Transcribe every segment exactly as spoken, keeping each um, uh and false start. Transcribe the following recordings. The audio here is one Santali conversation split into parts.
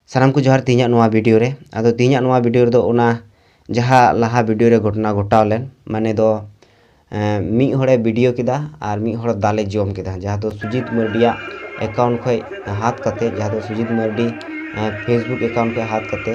ᱥᱟᱱᱟᱢ ᱠᱚ ᱡᱚᱦᱟᱨ ᱛᱮᱦᱮᱧᱟᱜ ᱱᱚᱣᱟ ᱵᱷᱤᱰᱤᱭᱳ ᱨᱮ᱾ ᱟᱫᱚ ᱛᱮᱦᱮᱧᱟᱜ ᱱᱚᱣᱟ ᱵᱷᱤᱰᱤᱭᱳ ᱨᱮᱫᱚ ᱚᱱᱟ ᱡᱟᱦᱟᱸ ᱞᱟᱦᱟ ᱵᱷᱤᱰᱤᱭᱳ ᱨᱮ ᱜᱷᱚᱴᱚᱱᱟ ᱜᱷᱚᱴᱟᱣ ᱞᱮᱱ, ᱢᱟᱱᱮ ᱫᱚ, ᱮᱸ, ᱢᱤᱫ ᱦᱚᱲᱮ ᱵᱷᱤᱰᱤᱭᱳ ᱠᱮᱫᱟ ᱟᱨ ᱢᱤᱫ ᱦᱚᱲ ᱫᱟᱞᱮ ᱡᱚᱢ ᱠᱮᱫᱟ, ᱡᱟᱦᱟᱸ ᱫᱚ ᱥᱩᱡᱤᱛ ᱢᱟᱨᱰᱤᱭᱟᱜ ᱮᱠᱟᱣᱩᱱᱴ ᱠᱷᱚᱡ ᱦᱟᱛ ᱠᱟᱛᱮ, ᱡᱟᱦᱟᱸ ᱫᱚ ᱥᱩᱡᱤᱛ ᱢᱟᱨᱰᱤ, ᱮᱸ, ᱯᱷᱮᱥᱵᱩᱠ ᱮᱠᱟᱣᱩᱱᱴ ᱠᱷᱚᱡ ᱦᱟᱛ ᱠᱟᱛᱮ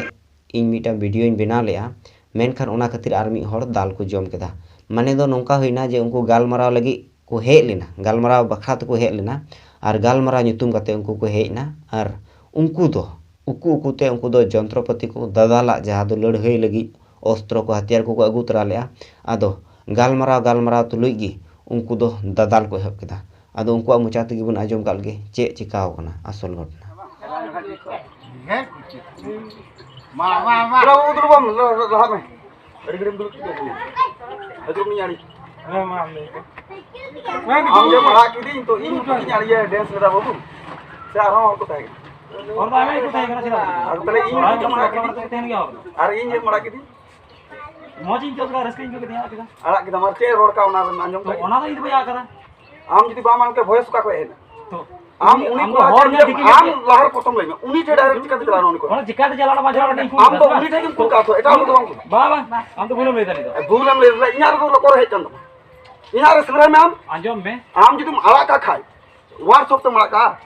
ᱤᱧ ᱢᱤᱫᱴᱟᱝ ᱵᱷᱤᱰᱤᱭᱳᱧ ᱵᱮᱱᱟᱣ ᱞᱮᱫᱼᱟ, ᱢᱮᱱᱠᱷᱟᱱ ᱚᱱᱟ ᱠᱷᱟᱹᱛᱤᱨ ᱟᱨ ᱢᱤᱫ ᱦᱚᱲ ᱫᱟᱞ ᱠᱚ ᱡᱚᱢ ᱠᱮᱫᱟ᱾ ᱢᱟᱱᱮ ᱫᱚ ᱱᱚᱝᱠᱟ ᱦᱩᱭᱱᱟ ᱡᱮ ᱩᱱᱠᱩ ᱜᱟᱞᱢᱟᱨᱟᱣ ᱞᱟᱹᱜᱤᱫ ᱠᱚ ᱦᱮᱡ ᱞᱮᱱᱟ, ᱜᱟᱞᱢᱟᱨᱟᱣ ᱵᱟᱠᱷᱨᱟ ᱛᱮᱠᱚ ᱦᱮᱡ ᱞᱮᱱᱟ, ᱟᱨ ᱜᱟᱞᱢᱟᱨᱟᱣ ᱧᱩᱛᱩᱢ ᱠᱟᱛᱮ ᱩᱱᱠᱩ ᱠᱚ ᱦᱮᱡ ᱮᱱᱟ, ᱟᱨ ᱩᱱᱠᱩ ᱫᱚ ᱩᱠᱩ ᱩᱠᱩᱛᱮ ᱩᱱᱠᱩ ᱫᱚ ᱡᱚᱱᱛᱨᱚᱯᱟᱹᱛᱤ ᱠᱚ, ᱫᱟᱫᱟᱞᱟᱜ ᱡᱟᱦᱟᱸ ᱫᱚ ᱞᱟᱹᱲᱦᱟᱹᱭ ᱞᱟᱹᱜᱤᱫ ᱚᱥᱛᱨᱚ ᱠᱚ, ᱦᱟᱛᱤᱭᱟᱨ ᱠᱚᱠᱚ ᱟᱹᱜᱩ ᱛᱚᱨᱟ ᱞᱮᱫᱼᱟ᱾ ᱟᱫᱚ ᱜᱟᱞᱢᱟᱨᱟᱣ ᱜᱟᱞᱢᱟᱨᱟᱣ ᱛᱩᱞᱩᱡ ᱜᱮ ᱩᱱᱠᱩ ᱫᱚ ᱫᱟᱫᱟᱞ ᱠᱚ ᱮᱦᱚᱵ ᱠᱮᱫᱟ᱾ ᱟᱫᱚ ᱩᱱᱠᱩᱣᱟᱜ ᱢᱚᱪᱟ ᱛᱮᱜᱮ ᱵᱚᱱ ᱟᱸᱡᱚᱢ ᱠᱟᱜ ᱞᱮᱜᱮ ᱪᱮᱫ ᱪᱤᱠᱟᱣ ᱠᱟᱱᱟ ᱟᱥᱚᱞ ᱜᱷᱚᱴᱚᱱᱟ᱾ ᱢᱟ, ᱢᱟ, ᱢᱟ᱾ ᱵᱟᱹᱵᱩ, ᱫᱩᱲᱩᱵ ᱵᱟᱢ, ᱞᱟ-, ᱞᱟ-, ᱞᱟᱦᱟᱜ ᱢᱮ᱾ ᱟᱹᱰᱤ ᱜᱷᱟᱹᱲᱤᱡ ᱮᱢ ᱫᱩᱲᱩᱵ ᱠᱮᱫᱟ᱾ ᱦᱤᱡᱩᱜ ᱢᱮ, ᱟᱹᱰᱤ᱾ ᱦᱮᱸ, ᱢᱟ, ᱞᱟᱹᱭ ᱢᱮ᱾ ᱟᱢ ᱜᱮᱢ ᱟᱲᱟᱜ ᱠᱤᱫᱤᱧ, ᱛᱚ ᱤᱧ ᱢᱚᱛᱚ ᱜᱤᱧ ᱟᱲᱤᱭᱟ, ᱰᱮᱱᱥ ᱞᱮᱫᱟ ᱵᱟᱹᱵᱩ᱾ ᱥᱮ ᱟᱨᱦᱚᱸ ᱦᱚᱲ ᱠᱚ ᱛᱟᱦᱮᱸ ᱠᱟᱱᱟ? ᱦᱚᱲ ᱫᱚ ᱟᱭᱢᱟ ᱜᱮᱠᱚ ᱛᱟᱦᱮᱸ ᱠᱟᱱᱟ, ᱪᱮᱫᱟᱜ ᱵᱟᱝ? ᱟᱨ ᱛᱟᱦᱞᱮ ᱤᱧ ᱥᱚᱨᱦᱟᱭ ᱜᱮᱢ ᱵᱚᱸᱜᱟ ᱟᱲᱟᱜ ᱠᱤᱫᱤᱧ? ᱛᱟᱦᱮᱸ ᱠᱟᱱᱟ, ᱛᱟᱦᱮᱸ ᱠᱟᱱᱟ᱾ ᱟᱨ ᱤᱧ ᱜᱮᱢ ᱟᱲᱟᱜ ᱠᱤᱫᱤᱧ? ᱢᱚᱡᱽ ᱤᱧ ᱟᱹᱭᱠᱟᱹᱣ ᱠᱮᱫᱟ, ᱨᱟᱹᱥᱠᱟᱹᱧ ᱟᱹᱭᱠᱟᱹᱣ ᱠᱮᱫᱟ, ᱟᱲᱟᱜ ᱠᱮᱫᱟ᱾ ᱟᱲᱟᱜ ᱠᱮᱫᱟᱢ, ᱟᱨ ᱪᱮᱫ ᱨᱚᱲ ᱠᱟᱜ ᱚᱱᱟ ᱨᱮᱢ ᱟᱸᱡᱚᱢ ᱛᱚ ᱠᱟᱜ? ᱚᱱᱟ ᱫᱚ ᱤᱧ ᱫᱚ ᱵᱟᱹᱧ ᱟᱲᱟᱜ ᱠᱟᱫᱟ᱾ ᱟᱢ ᱡᱩᱫᱤ ᱵᱟᱢ ᱟᱲᱟᱜ ᱠᱮᱭᱟ, ᱵᱷᱚᱭᱮᱥ ᱚᱠᱟ ᱠᱷᱚᱡ ᱦᱮᱡ ᱮᱱᱟ? ᱛᱚ ᱟᱢ ᱩᱱᱤ ᱩᱱᱤ ᱟᱢ ᱫᱚ ᱠᱚᱲᱟ ᱦᱚᱲ ᱴᱷᱮᱱ ᱧᱮᱞ ᱴᱷᱤᱠ ᱟᱢ ᱜᱮᱭᱟ᱾ ᱞᱟᱦᱟᱨ ᱯᱨᱚᱛᱷᱚᱢ ᱞᱟᱹᱭ ᱢᱮ, ᱩᱱᱤ ᱴᱷᱮᱱ ᱰᱟᱭᱨᱮᱠᱴ ᱪᱤᱠᱟᱹᱛᱮ ᱪᱟᱞᱟᱣ ᱮᱱᱟ ᱩᱱᱤ ᱠᱚᱲᱟ? ᱚᱱᱟ ᱪᱤᱠᱟᱹᱛᱮ ᱪᱟᱞᱟᱣ ᱮᱱᱟ ᱵᱟᱝ ᱠᱩᱞᱤ ᱟᱢ ᱫᱚ ᱠᱟᱱᱟ᱾ ᱩᱱᱤ ᱴᱷᱮᱱ ᱜᱮᱢ ᱠᱩᱞ ᱠᱟᱜ ᱛᱚ, ᱮᱴᱟᱜ ᱦᱚᱲ ᱫᱚ ᱵᱟᱝ ᱠᱩᱞ᱾ ᱵᱟᱝ, ᱵᱟᱝ, ᱟᱢ ᱫᱚ ᱵᱷᱩᱞᱮᱢ ᱞᱟᱹᱭ ᱫᱟ ᱱᱤᱛᱚᱜ᱾ ᱮ, ᱵᱷᱩᱞᱮᱢ ᱞᱟᱹᱭ ᱫᱟ, ᱤᱧᱟᱜ ᱨᱮᱫᱚ ᱞᱚᱠᱚᱨ ᱦᱮᱡ ᱠᱟᱱ ᱛᱟᱢᱟ᱾ ᱤᱧᱟᱜ ᱨᱮ ᱥᱮᱸᱫᱽᱨᱟᱭ ᱢᱮ ᱟᱢ᱾ ᱟᱸᱡᱚᱢ ᱢᱮ᱾ ᱟᱢ ᱡᱩᱫᱤᱢ ᱟᱲᱟᱜ ᱠᱟᱜ ᱠᱷᱟᱡ, WhatsApp ᱛᱮᱢ ᱟᱲᱟᱜ ᱠᱟᱜᱼᱟ᱾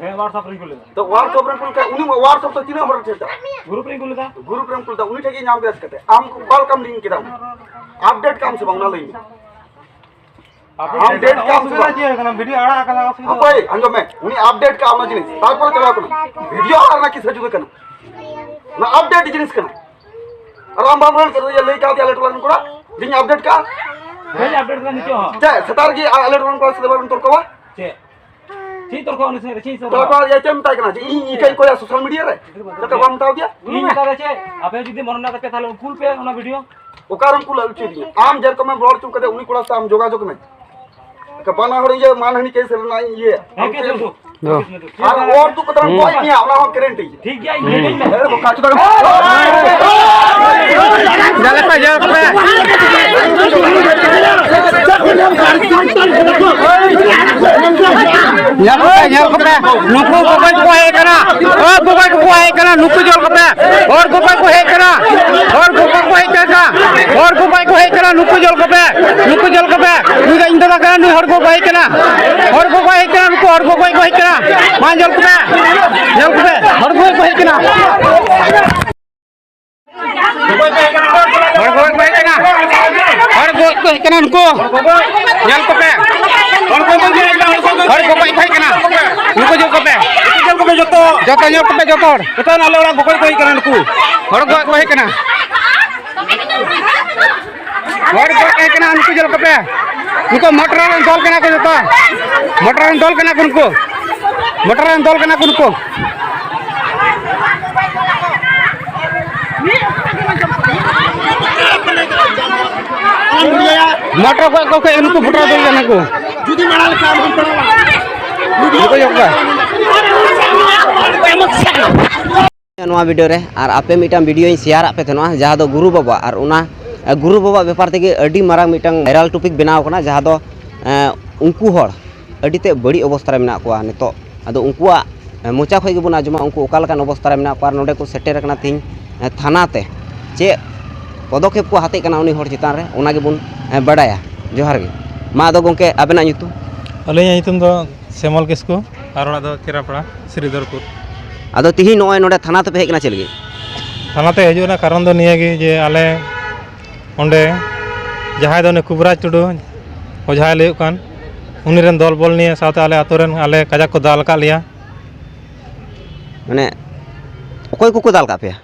ᱦᱮᱸ, WhatsApp ᱨᱮᱧ ᱠᱩᱞ ᱞᱮᱫᱟ᱾ ᱛᱚ WhatsApp ᱨᱮᱢ ᱠᱩᱞ ᱠᱷᱟᱡ, ᱩᱱᱤ WhatsApp ᱛᱮ ᱛᱤᱱᱟᱹᱜ ᱦᱚᱲ ᱴᱷᱮᱱ ᱪᱟᱞᱟᱜᱼᱟ? ᱜᱨᱩᱯ ᱨᱮᱧ ᱠᱩᱞ ᱞᱮᱫᱟ᱾ ᱜᱨᱩᱯ ᱨᱮᱢ ᱠᱩᱞ ᱞᱮᱫᱟ, ᱩᱱᱤ ᱴᱷᱮᱱ ᱜᱮ ᱧᱟᱢ ᱠᱮᱫᱟ ᱪᱤᱠᱟᱹᱛᱮ? ᱟᱢ ᱚᱠᱟ ᱞᱮᱠᱟᱢ ᱞᱤᱝᱠ ᱠᱮᱫᱟ? ᱟᱯᱰᱮᱴ ᱠᱟᱜ ᱟᱢ ᱥᱮ ᱵᱟᱝ, ᱚᱱᱟ ᱞᱟᱹᱭ ᱢᱮ᱾ ᱟᱢ ᱰᱮᱴ ᱠᱟᱜ ᱟᱢ ᱥᱮ ᱵᱟᱝ? ᱪᱮᱫ ᱠᱟᱱᱟ? ᱵᱷᱤᱰᱤᱭᱳ ᱟᱲᱟᱜ ᱟᱠᱟᱫᱟ, ᱚᱥᱩᱵᱤᱫᱷᱟ ᱦᱟᱯᱳᱭ, ᱟᱸᱡᱚᱢ ᱢᱮ, ᱩᱱᱤ ᱟᱯᱰᱮᱴ ᱠᱟᱜ ᱚᱱᱟ ᱡᱤᱱᱤᱥ, ᱛᱟᱨᱯᱚᱨᱮ ᱪᱟᱞᱟᱣ ᱠᱟᱱᱟ᱾ ᱵᱷᱤᱰᱤᱭᱳ ᱟᱲᱟᱜ ᱨᱮᱱᱟᱜ ᱠᱤᱥᱟᱹ ᱡᱩᱫᱟᱹ ᱠᱟᱱᱟ, ᱚᱱᱟ ᱟᱯᱰᱮᱴ ᱡᱤᱱᱤᱥ ᱠᱟᱱᱟ᱾ ᱟᱨ ᱟᱢ ᱵᱟᱢ ᱨᱚᱲ ᱠᱟᱫᱟ, ᱞᱟᱹᱭ ᱠᱟᱣᱫᱮᱭᱟ ᱟᱞᱮ ᱴᱚᱞᱟ ᱨᱮᱱ ᱠᱚᱲᱟ, ᱡᱮᱧ ᱟᱯᱰᱮᱴ ᱠᱟᱜᱼᱟ᱾ ᱵᱟᱹᱧ ᱟᱯᱰᱮᱴ ᱠᱟᱫᱟ ᱱᱤᱛᱚᱜ ᱦᱚᱸ᱾ ᱪᱮᱫ ᱥᱮᱛᱟᱜ ᱨᱮᱜᱮ ᱟᱞᱮ ᱴᱚᱞᱟ ᱨᱮᱱ ᱠᱚᱲᱟ ᱥᱟᱛᱮ ᱵᱟᱵᱮᱱ ᱛᱚᱨᱠᱚᱣᱟ? ᱪᱮᱫ? ᱪᱮᱫ ᱛᱚᱨᱠᱚ ᱩᱱᱤ ᱥᱟᱶ ᱨᱮ? ᱪᱮᱫ ᱤᱧ ᱥᱟᱶ ᱛᱚᱨᱠᱚ ᱨᱮ? ᱤᱭᱟᱹ ᱪᱮᱫ ᱮᱢ ᱢᱮᱛᱟᱭ ᱠᱟᱱᱟ? ᱡᱮ ᱤᱧ ᱤᱠᱟᱹᱧ ᱠᱚᱭᱟ ᱥᱳᱥᱟᱞ ᱢᱤᱰᱤᱭᱟ ᱨᱮ? ᱪᱮᱫ ᱵᱟᱢ ᱢᱮᱛᱟᱣ ᱫᱮᱭᱟ? ᱤᱧ ᱢᱮᱛᱟ ᱫᱮᱭᱟ ᱪᱮᱫ? ᱟᱯᱮ ᱡᱩᱫᱤ ᱢᱚᱱᱮ ᱢᱮᱱᱟᱜ ᱛᱟᱯᱮᱭᱟ, ᱛᱟᱦᱞᱮ ᱠᱩᱞ ᱯᱮ ᱚᱱᱟ ᱵᱷᱤᱰᱤᱭᱳ᱾ ᱚᱠᱟᱨᱮᱢ ᱠᱩᱞ ᱦᱚᱪᱚᱭᱫᱤᱧᱟ? ᱟᱢ ᱡᱮᱨᱚᱠᱚᱢᱮᱢ ᱨᱚᱲ ᱦᱚᱪᱚ ᱠᱟᱫᱮ, ᱩᱱᱤ ᱠᱚᱲᱟ ᱥᱟᱶ ᱟᱢ ᱡᱳᱜᱟᱡᱳᱜᱽ ᱢᱮ᱾ ᱵᱟᱱᱟ ᱦᱚᱲ ᱤᱭᱟᱹ ᱢᱟᱱᱦᱟᱹᱱᱤ ᱠᱮᱥ ᱨᱮᱱᱟᱜ ᱤᱧ ᱤᱭᱟᱹ᱾ ᱦᱮᱸ, ᱠᱮᱥ ᱩᱫᱩᱜ᱾ ᱟᱨ ᱚᱨ ᱛᱩᱫ ᱠᱟᱛᱮ ᱜᱚᱡ ᱢᱮᱭᱟ, ᱚᱱᱟ ᱦᱚᱸ ᱜᱮᱨᱮᱱᱴᱤ᱾ ᱴᱷᱤᱠ ᱜᱮᱭᱟ, ᱤᱧ ᱴᱷᱤᱠ ᱜᱮᱭᱟ᱾ ᱮ, ᱵᱚᱠᱟ ᱪᱚᱫᱟ᱾ ᱡᱟᱞᱮ ᱯᱮ, ᱡᱟᱞᱮ ᱯᱮ᱾ ᱧᱮᱞ ᱠᱚᱯᱮ, ᱧᱮᱞ ᱠᱚᱯᱮ᱾ ᱱᱩᱠᱩ ᱜᱚᱜᱚᱡ ᱠᱚᱠᱚ ᱦᱮᱡ ᱠᱟᱱᱟ᱾ ᱚ, ᱜᱚᱜᱚᱡ ᱠᱚᱠᱚ ᱦᱮᱡ ᱠᱟᱱᱟ᱾ ᱱᱩᱠᱩ ᱧᱮᱞ ᱠᱚᱯᱮ, ᱦᱚᱲ ᱜᱚᱯᱟᱭ ᱠᱚ ᱦᱮᱡ ᱠᱟᱱᱟ, ᱦᱚᱲ ᱜᱚᱯᱟᱭ ᱠᱚ ᱦᱮᱡ ᱠᱟᱱᱟ, ᱦᱚᱲ ᱜᱚᱯᱟᱭ ᱠᱚ ᱦᱮᱡ ᱠᱟᱱᱟ, ᱱᱩᱠᱩ ᱧᱮᱞ ᱠᱚᱯᱮ, ᱱᱩᱠᱩ ᱧᱮᱞ ᱠᱚᱯᱮ, ᱱᱩᱭ ᱫᱚ ᱤᱧ ᱫᱟᱫᱟ ᱠᱟᱱᱟ, ᱱᱩᱭ ᱦᱚᱲ ᱜᱚᱯᱟᱭ ᱦᱮᱡ ᱠᱟᱱᱟ, ᱦᱚᱲ ᱜᱚᱯᱟᱭ ᱦᱮᱡ ᱠᱟᱱᱟ, ᱱᱩᱠᱩ ᱦᱚᱲ ᱜᱚᱯᱟᱭ ᱠᱚ ᱦᱮᱡ ᱠᱟᱱᱟ, ᱢᱟ ᱧᱮᱞ ᱠᱚᱯᱮ, ᱧᱮᱞ ᱠᱚᱯᱮ, ᱦᱚᱲ ᱜᱚᱯᱟᱭ ᱠᱚ ᱦᱮᱡ ᱠᱟᱱᱟ᱾ ᱦᱚᱲ ᱜᱚᱡ ᱠᱚ ᱦᱮᱡ ᱠᱟᱱᱟ᱾ ᱦᱚᱲ ᱜᱚᱡ ᱠᱚ ᱦᱮᱡ ᱠᱟᱱᱟ ᱱᱩᱠᱩ᱾ ᱧᱮᱞ ᱠᱚᱯᱮ᱾ ᱦᱚᱲ ᱜᱚᱡ ᱠᱚ ᱦᱮᱡ ᱠᱟᱱᱟ᱾ ᱱᱩᱠᱩ ᱧᱮᱞ ᱠᱚᱯᱮ᱾ ᱧᱮᱞ ᱠᱚᱯᱮ ᱡᱚᱛᱚ᱾ ᱡᱚᱛᱚ ᱧᱮᱞ ᱠᱚᱯᱮ ᱡᱚᱛᱚ ᱦᱚᱲ᱾ ᱡᱚᱛᱚ ᱟᱞᱮ ᱚᱲᱟᱜ ᱜᱚᱡ ᱠᱚ ᱦᱮᱡ ᱠᱟᱱᱟ ᱱᱩᱠᱩ᱾ ᱦᱚᱲ ᱜᱚᱡ ᱠᱚ ᱦᱮᱡ ᱠᱟᱱᱟ᱾ ᱦᱚᱲ ᱜᱚᱡ ᱠᱚ ᱦᱮᱡ ᱠᱟᱱᱟ ᱱᱩᱠᱩ ᱧᱮᱞ ᱠᱚᱯᱮ᱾ ᱱᱩᱠᱩ ᱢᱚᱴᱚᱨ ᱨᱮᱱ ᱫᱚᱞ ᱠᱟᱱᱟ ᱠᱚ ᱡᱚᱛᱚ᱾ ᱢᱚᱴᱚᱨ ᱨᱮᱱ ᱫᱚᱞ ᱠᱟᱱᱟ ᱠᱚ ᱱᱩᱠᱩ᱾ ᱢᱚᱴᱚᱨ ᱨᱮᱱ ᱫᱚᱞ ᱠᱟᱱᱟ ᱠᱚ ᱱᱩᱠᱩ᱾ ᱢᱚᱴᱚᱨ ᱠᱚ ᱠᱚ ᱠᱷᱚᱡ ᱱᱩᱠᱩ ᱵᱷᱳᱴᱟᱨ ᱫᱚ ᱠᱟᱱᱟ ᱠᱚ᱾ ᱡᱩᱫᱤ ᱢᱟᱲᱟᱝ ᱞᱮᱠᱟ ᱟᱢ ᱦᱚᱸᱢ ᱯᱟᱲᱟᱣᱟ᱾ ᱱᱩᱠᱩ ᱡᱚᱜ ᱠᱚᱣᱟ᱾ ᱱᱚᱣᱟ ᱵᱷᱤᱰᱤᱭᱳ ᱨᱮ ᱟᱨ ᱟᱯᱮ ᱢᱤᱫᱴᱟᱝ ᱵᱷᱤᱰᱤᱭᱳᱧ ᱥᱮᱭᱟᱨᱟᱜ ᱯᱮ ᱛᱟᱦᱮᱱᱟ, ᱡᱟᱦᱟᱸ ᱫᱚ ᱜᱩᱨᱩ ᱵᱟᱵᱟ ᱟᱨ ᱚᱱᱟ, ᱮ, ᱜᱩᱨᱩ ᱵᱟᱵᱟ ᱵᱮᱯᱟᱨ ᱛᱮᱜᱮ ᱟᱹᱰᱤ ᱢᱟᱨᱟᱝ ᱢᱤᱫᱴᱟᱝ ᱵᱷᱟᱭᱨᱟᱞ ᱴᱚᱯᱤᱠ ᱵᱮᱱᱟᱣ ᱠᱟᱱᱟ, ᱡᱟᱦᱟᱸ ᱫᱚ, ᱮ, ᱩᱱᱠᱩ ᱦᱚᱲ ᱟᱹᱰᱤ ᱛᱮᱫ ᱵᱟᱹᱲᱤᱡ ᱚᱵᱚᱥᱛᱟ ᱨᱮ ᱢᱮᱱᱟᱜ ᱠᱚᱣᱟ ᱱᱤᱛᱚᱜ᱾ ᱟᱫᱚ ᱩᱱᱠᱩᱣᱟᱜ, ᱮ, ᱢᱚᱪᱟ ᱠᱷᱚᱱ ᱜᱮᱵᱚᱱ ᱟᱸᱡᱚᱢᱟ ᱩᱱᱠᱩ ᱚᱠᱟ ᱞᱮᱠᱟᱱ ᱚᱵᱚᱥᱛᱟ ᱨᱮ ᱢᱮᱱᱟᱜ ᱠᱚᱣᱟ ᱟᱨ ᱱᱚᱰᱮ ᱠᱚ ᱥᱮᱴᱮᱨ ᱟᱠᱟᱱᱟ ᱛᱮᱦᱮᱧ, ᱮ, ᱛᱷᱟᱱᱟ ᱛᱮ᱾ ᱪᱮᱫ ᱯᱚᱫᱚᱠᱷᱮᱯ ᱠᱚ ᱦᱟᱛᱮᱜ ᱠᱟᱱᱟ ᱩᱱᱤ ᱦᱚᱲ ᱪᱮᱛᱟᱱ ᱨᱮ, ᱚᱱᱟ ᱜᱮᱵᱚᱱ, ᱮ, ᱵᱟᱰᱟᱭᱟ᱾ ᱡᱚᱦᱟᱨ ᱜᱮ᱾ ᱢᱟ ᱟᱫᱚ ᱜᱚᱢᱠᱮ ᱟᱵᱮᱱᱟᱜ ᱧᱩᱛᱩᱢ? ᱟᱹᱞᱤᱧᱟᱜ ᱧᱩᱛᱩᱢ ᱫᱚ ᱥᱮᱢᱚᱞ ᱠᱤᱥᱠᱩ, ᱟᱨ ᱚᱲᱟᱜ ᱫᱚ ᱠᱮᱨᱟᱯᱟᱲᱟ, ᱥᱨᱤᱫᱷᱚᱨᱯᱩᱨ᱾ ᱟᱫᱚ ᱛᱤᱦᱤᱧ ᱱᱚᱜᱼᱚᱭ ᱱᱚᱰᱮ ᱛᱷᱟᱱᱟ ᱛᱮᱯᱮ ᱦᱮᱡ ᱠᱟᱱᱟ ᱪᱮᱫ ᱞᱟᱹᱜᱤᱫ? ᱛᱷᱟᱱᱟ ᱛᱮ ᱦᱤᱡᱩᱜ ᱨᱮᱱᱟᱜ ᱠᱟᱨᱚᱱ ᱫᱚ ᱱᱤᱭᱟᱹ ᱜᱮ ᱡᱮ ᱟᱞᱮ ᱚᱸᱰᱮ ᱡᱟᱦᱟᱸᱭ ᱫᱚ ᱩᱱᱤ ᱠᱩᱵᱨᱟᱡᱽ ᱴᱩᱰᱩ ᱚᱡᱷᱟᱭ ᱞᱟᱹᱭᱚᱜ ᱠᱟᱱ, ᱩᱱᱤ ᱨᱮᱱ ᱫᱚᱞ ᱵᱚᱞ ᱱᱤᱭᱮ ᱥᱟᱶᱛᱮ ᱟᱞᱮ ᱟᱛᱳ ᱨᱮᱱ ᱟᱞᱮ ᱠᱟᱡᱟᱠ ᱠᱚ ᱫᱟᱞ ᱟᱠᱟᱫ ᱞᱮᱭᱟ᱾ ᱢᱟᱱᱮ ᱚᱠᱚᱭ ᱠᱚᱠᱚ ᱫᱟᱞ ᱟᱠᱟᱫ ᱯᱮᱭᱟ?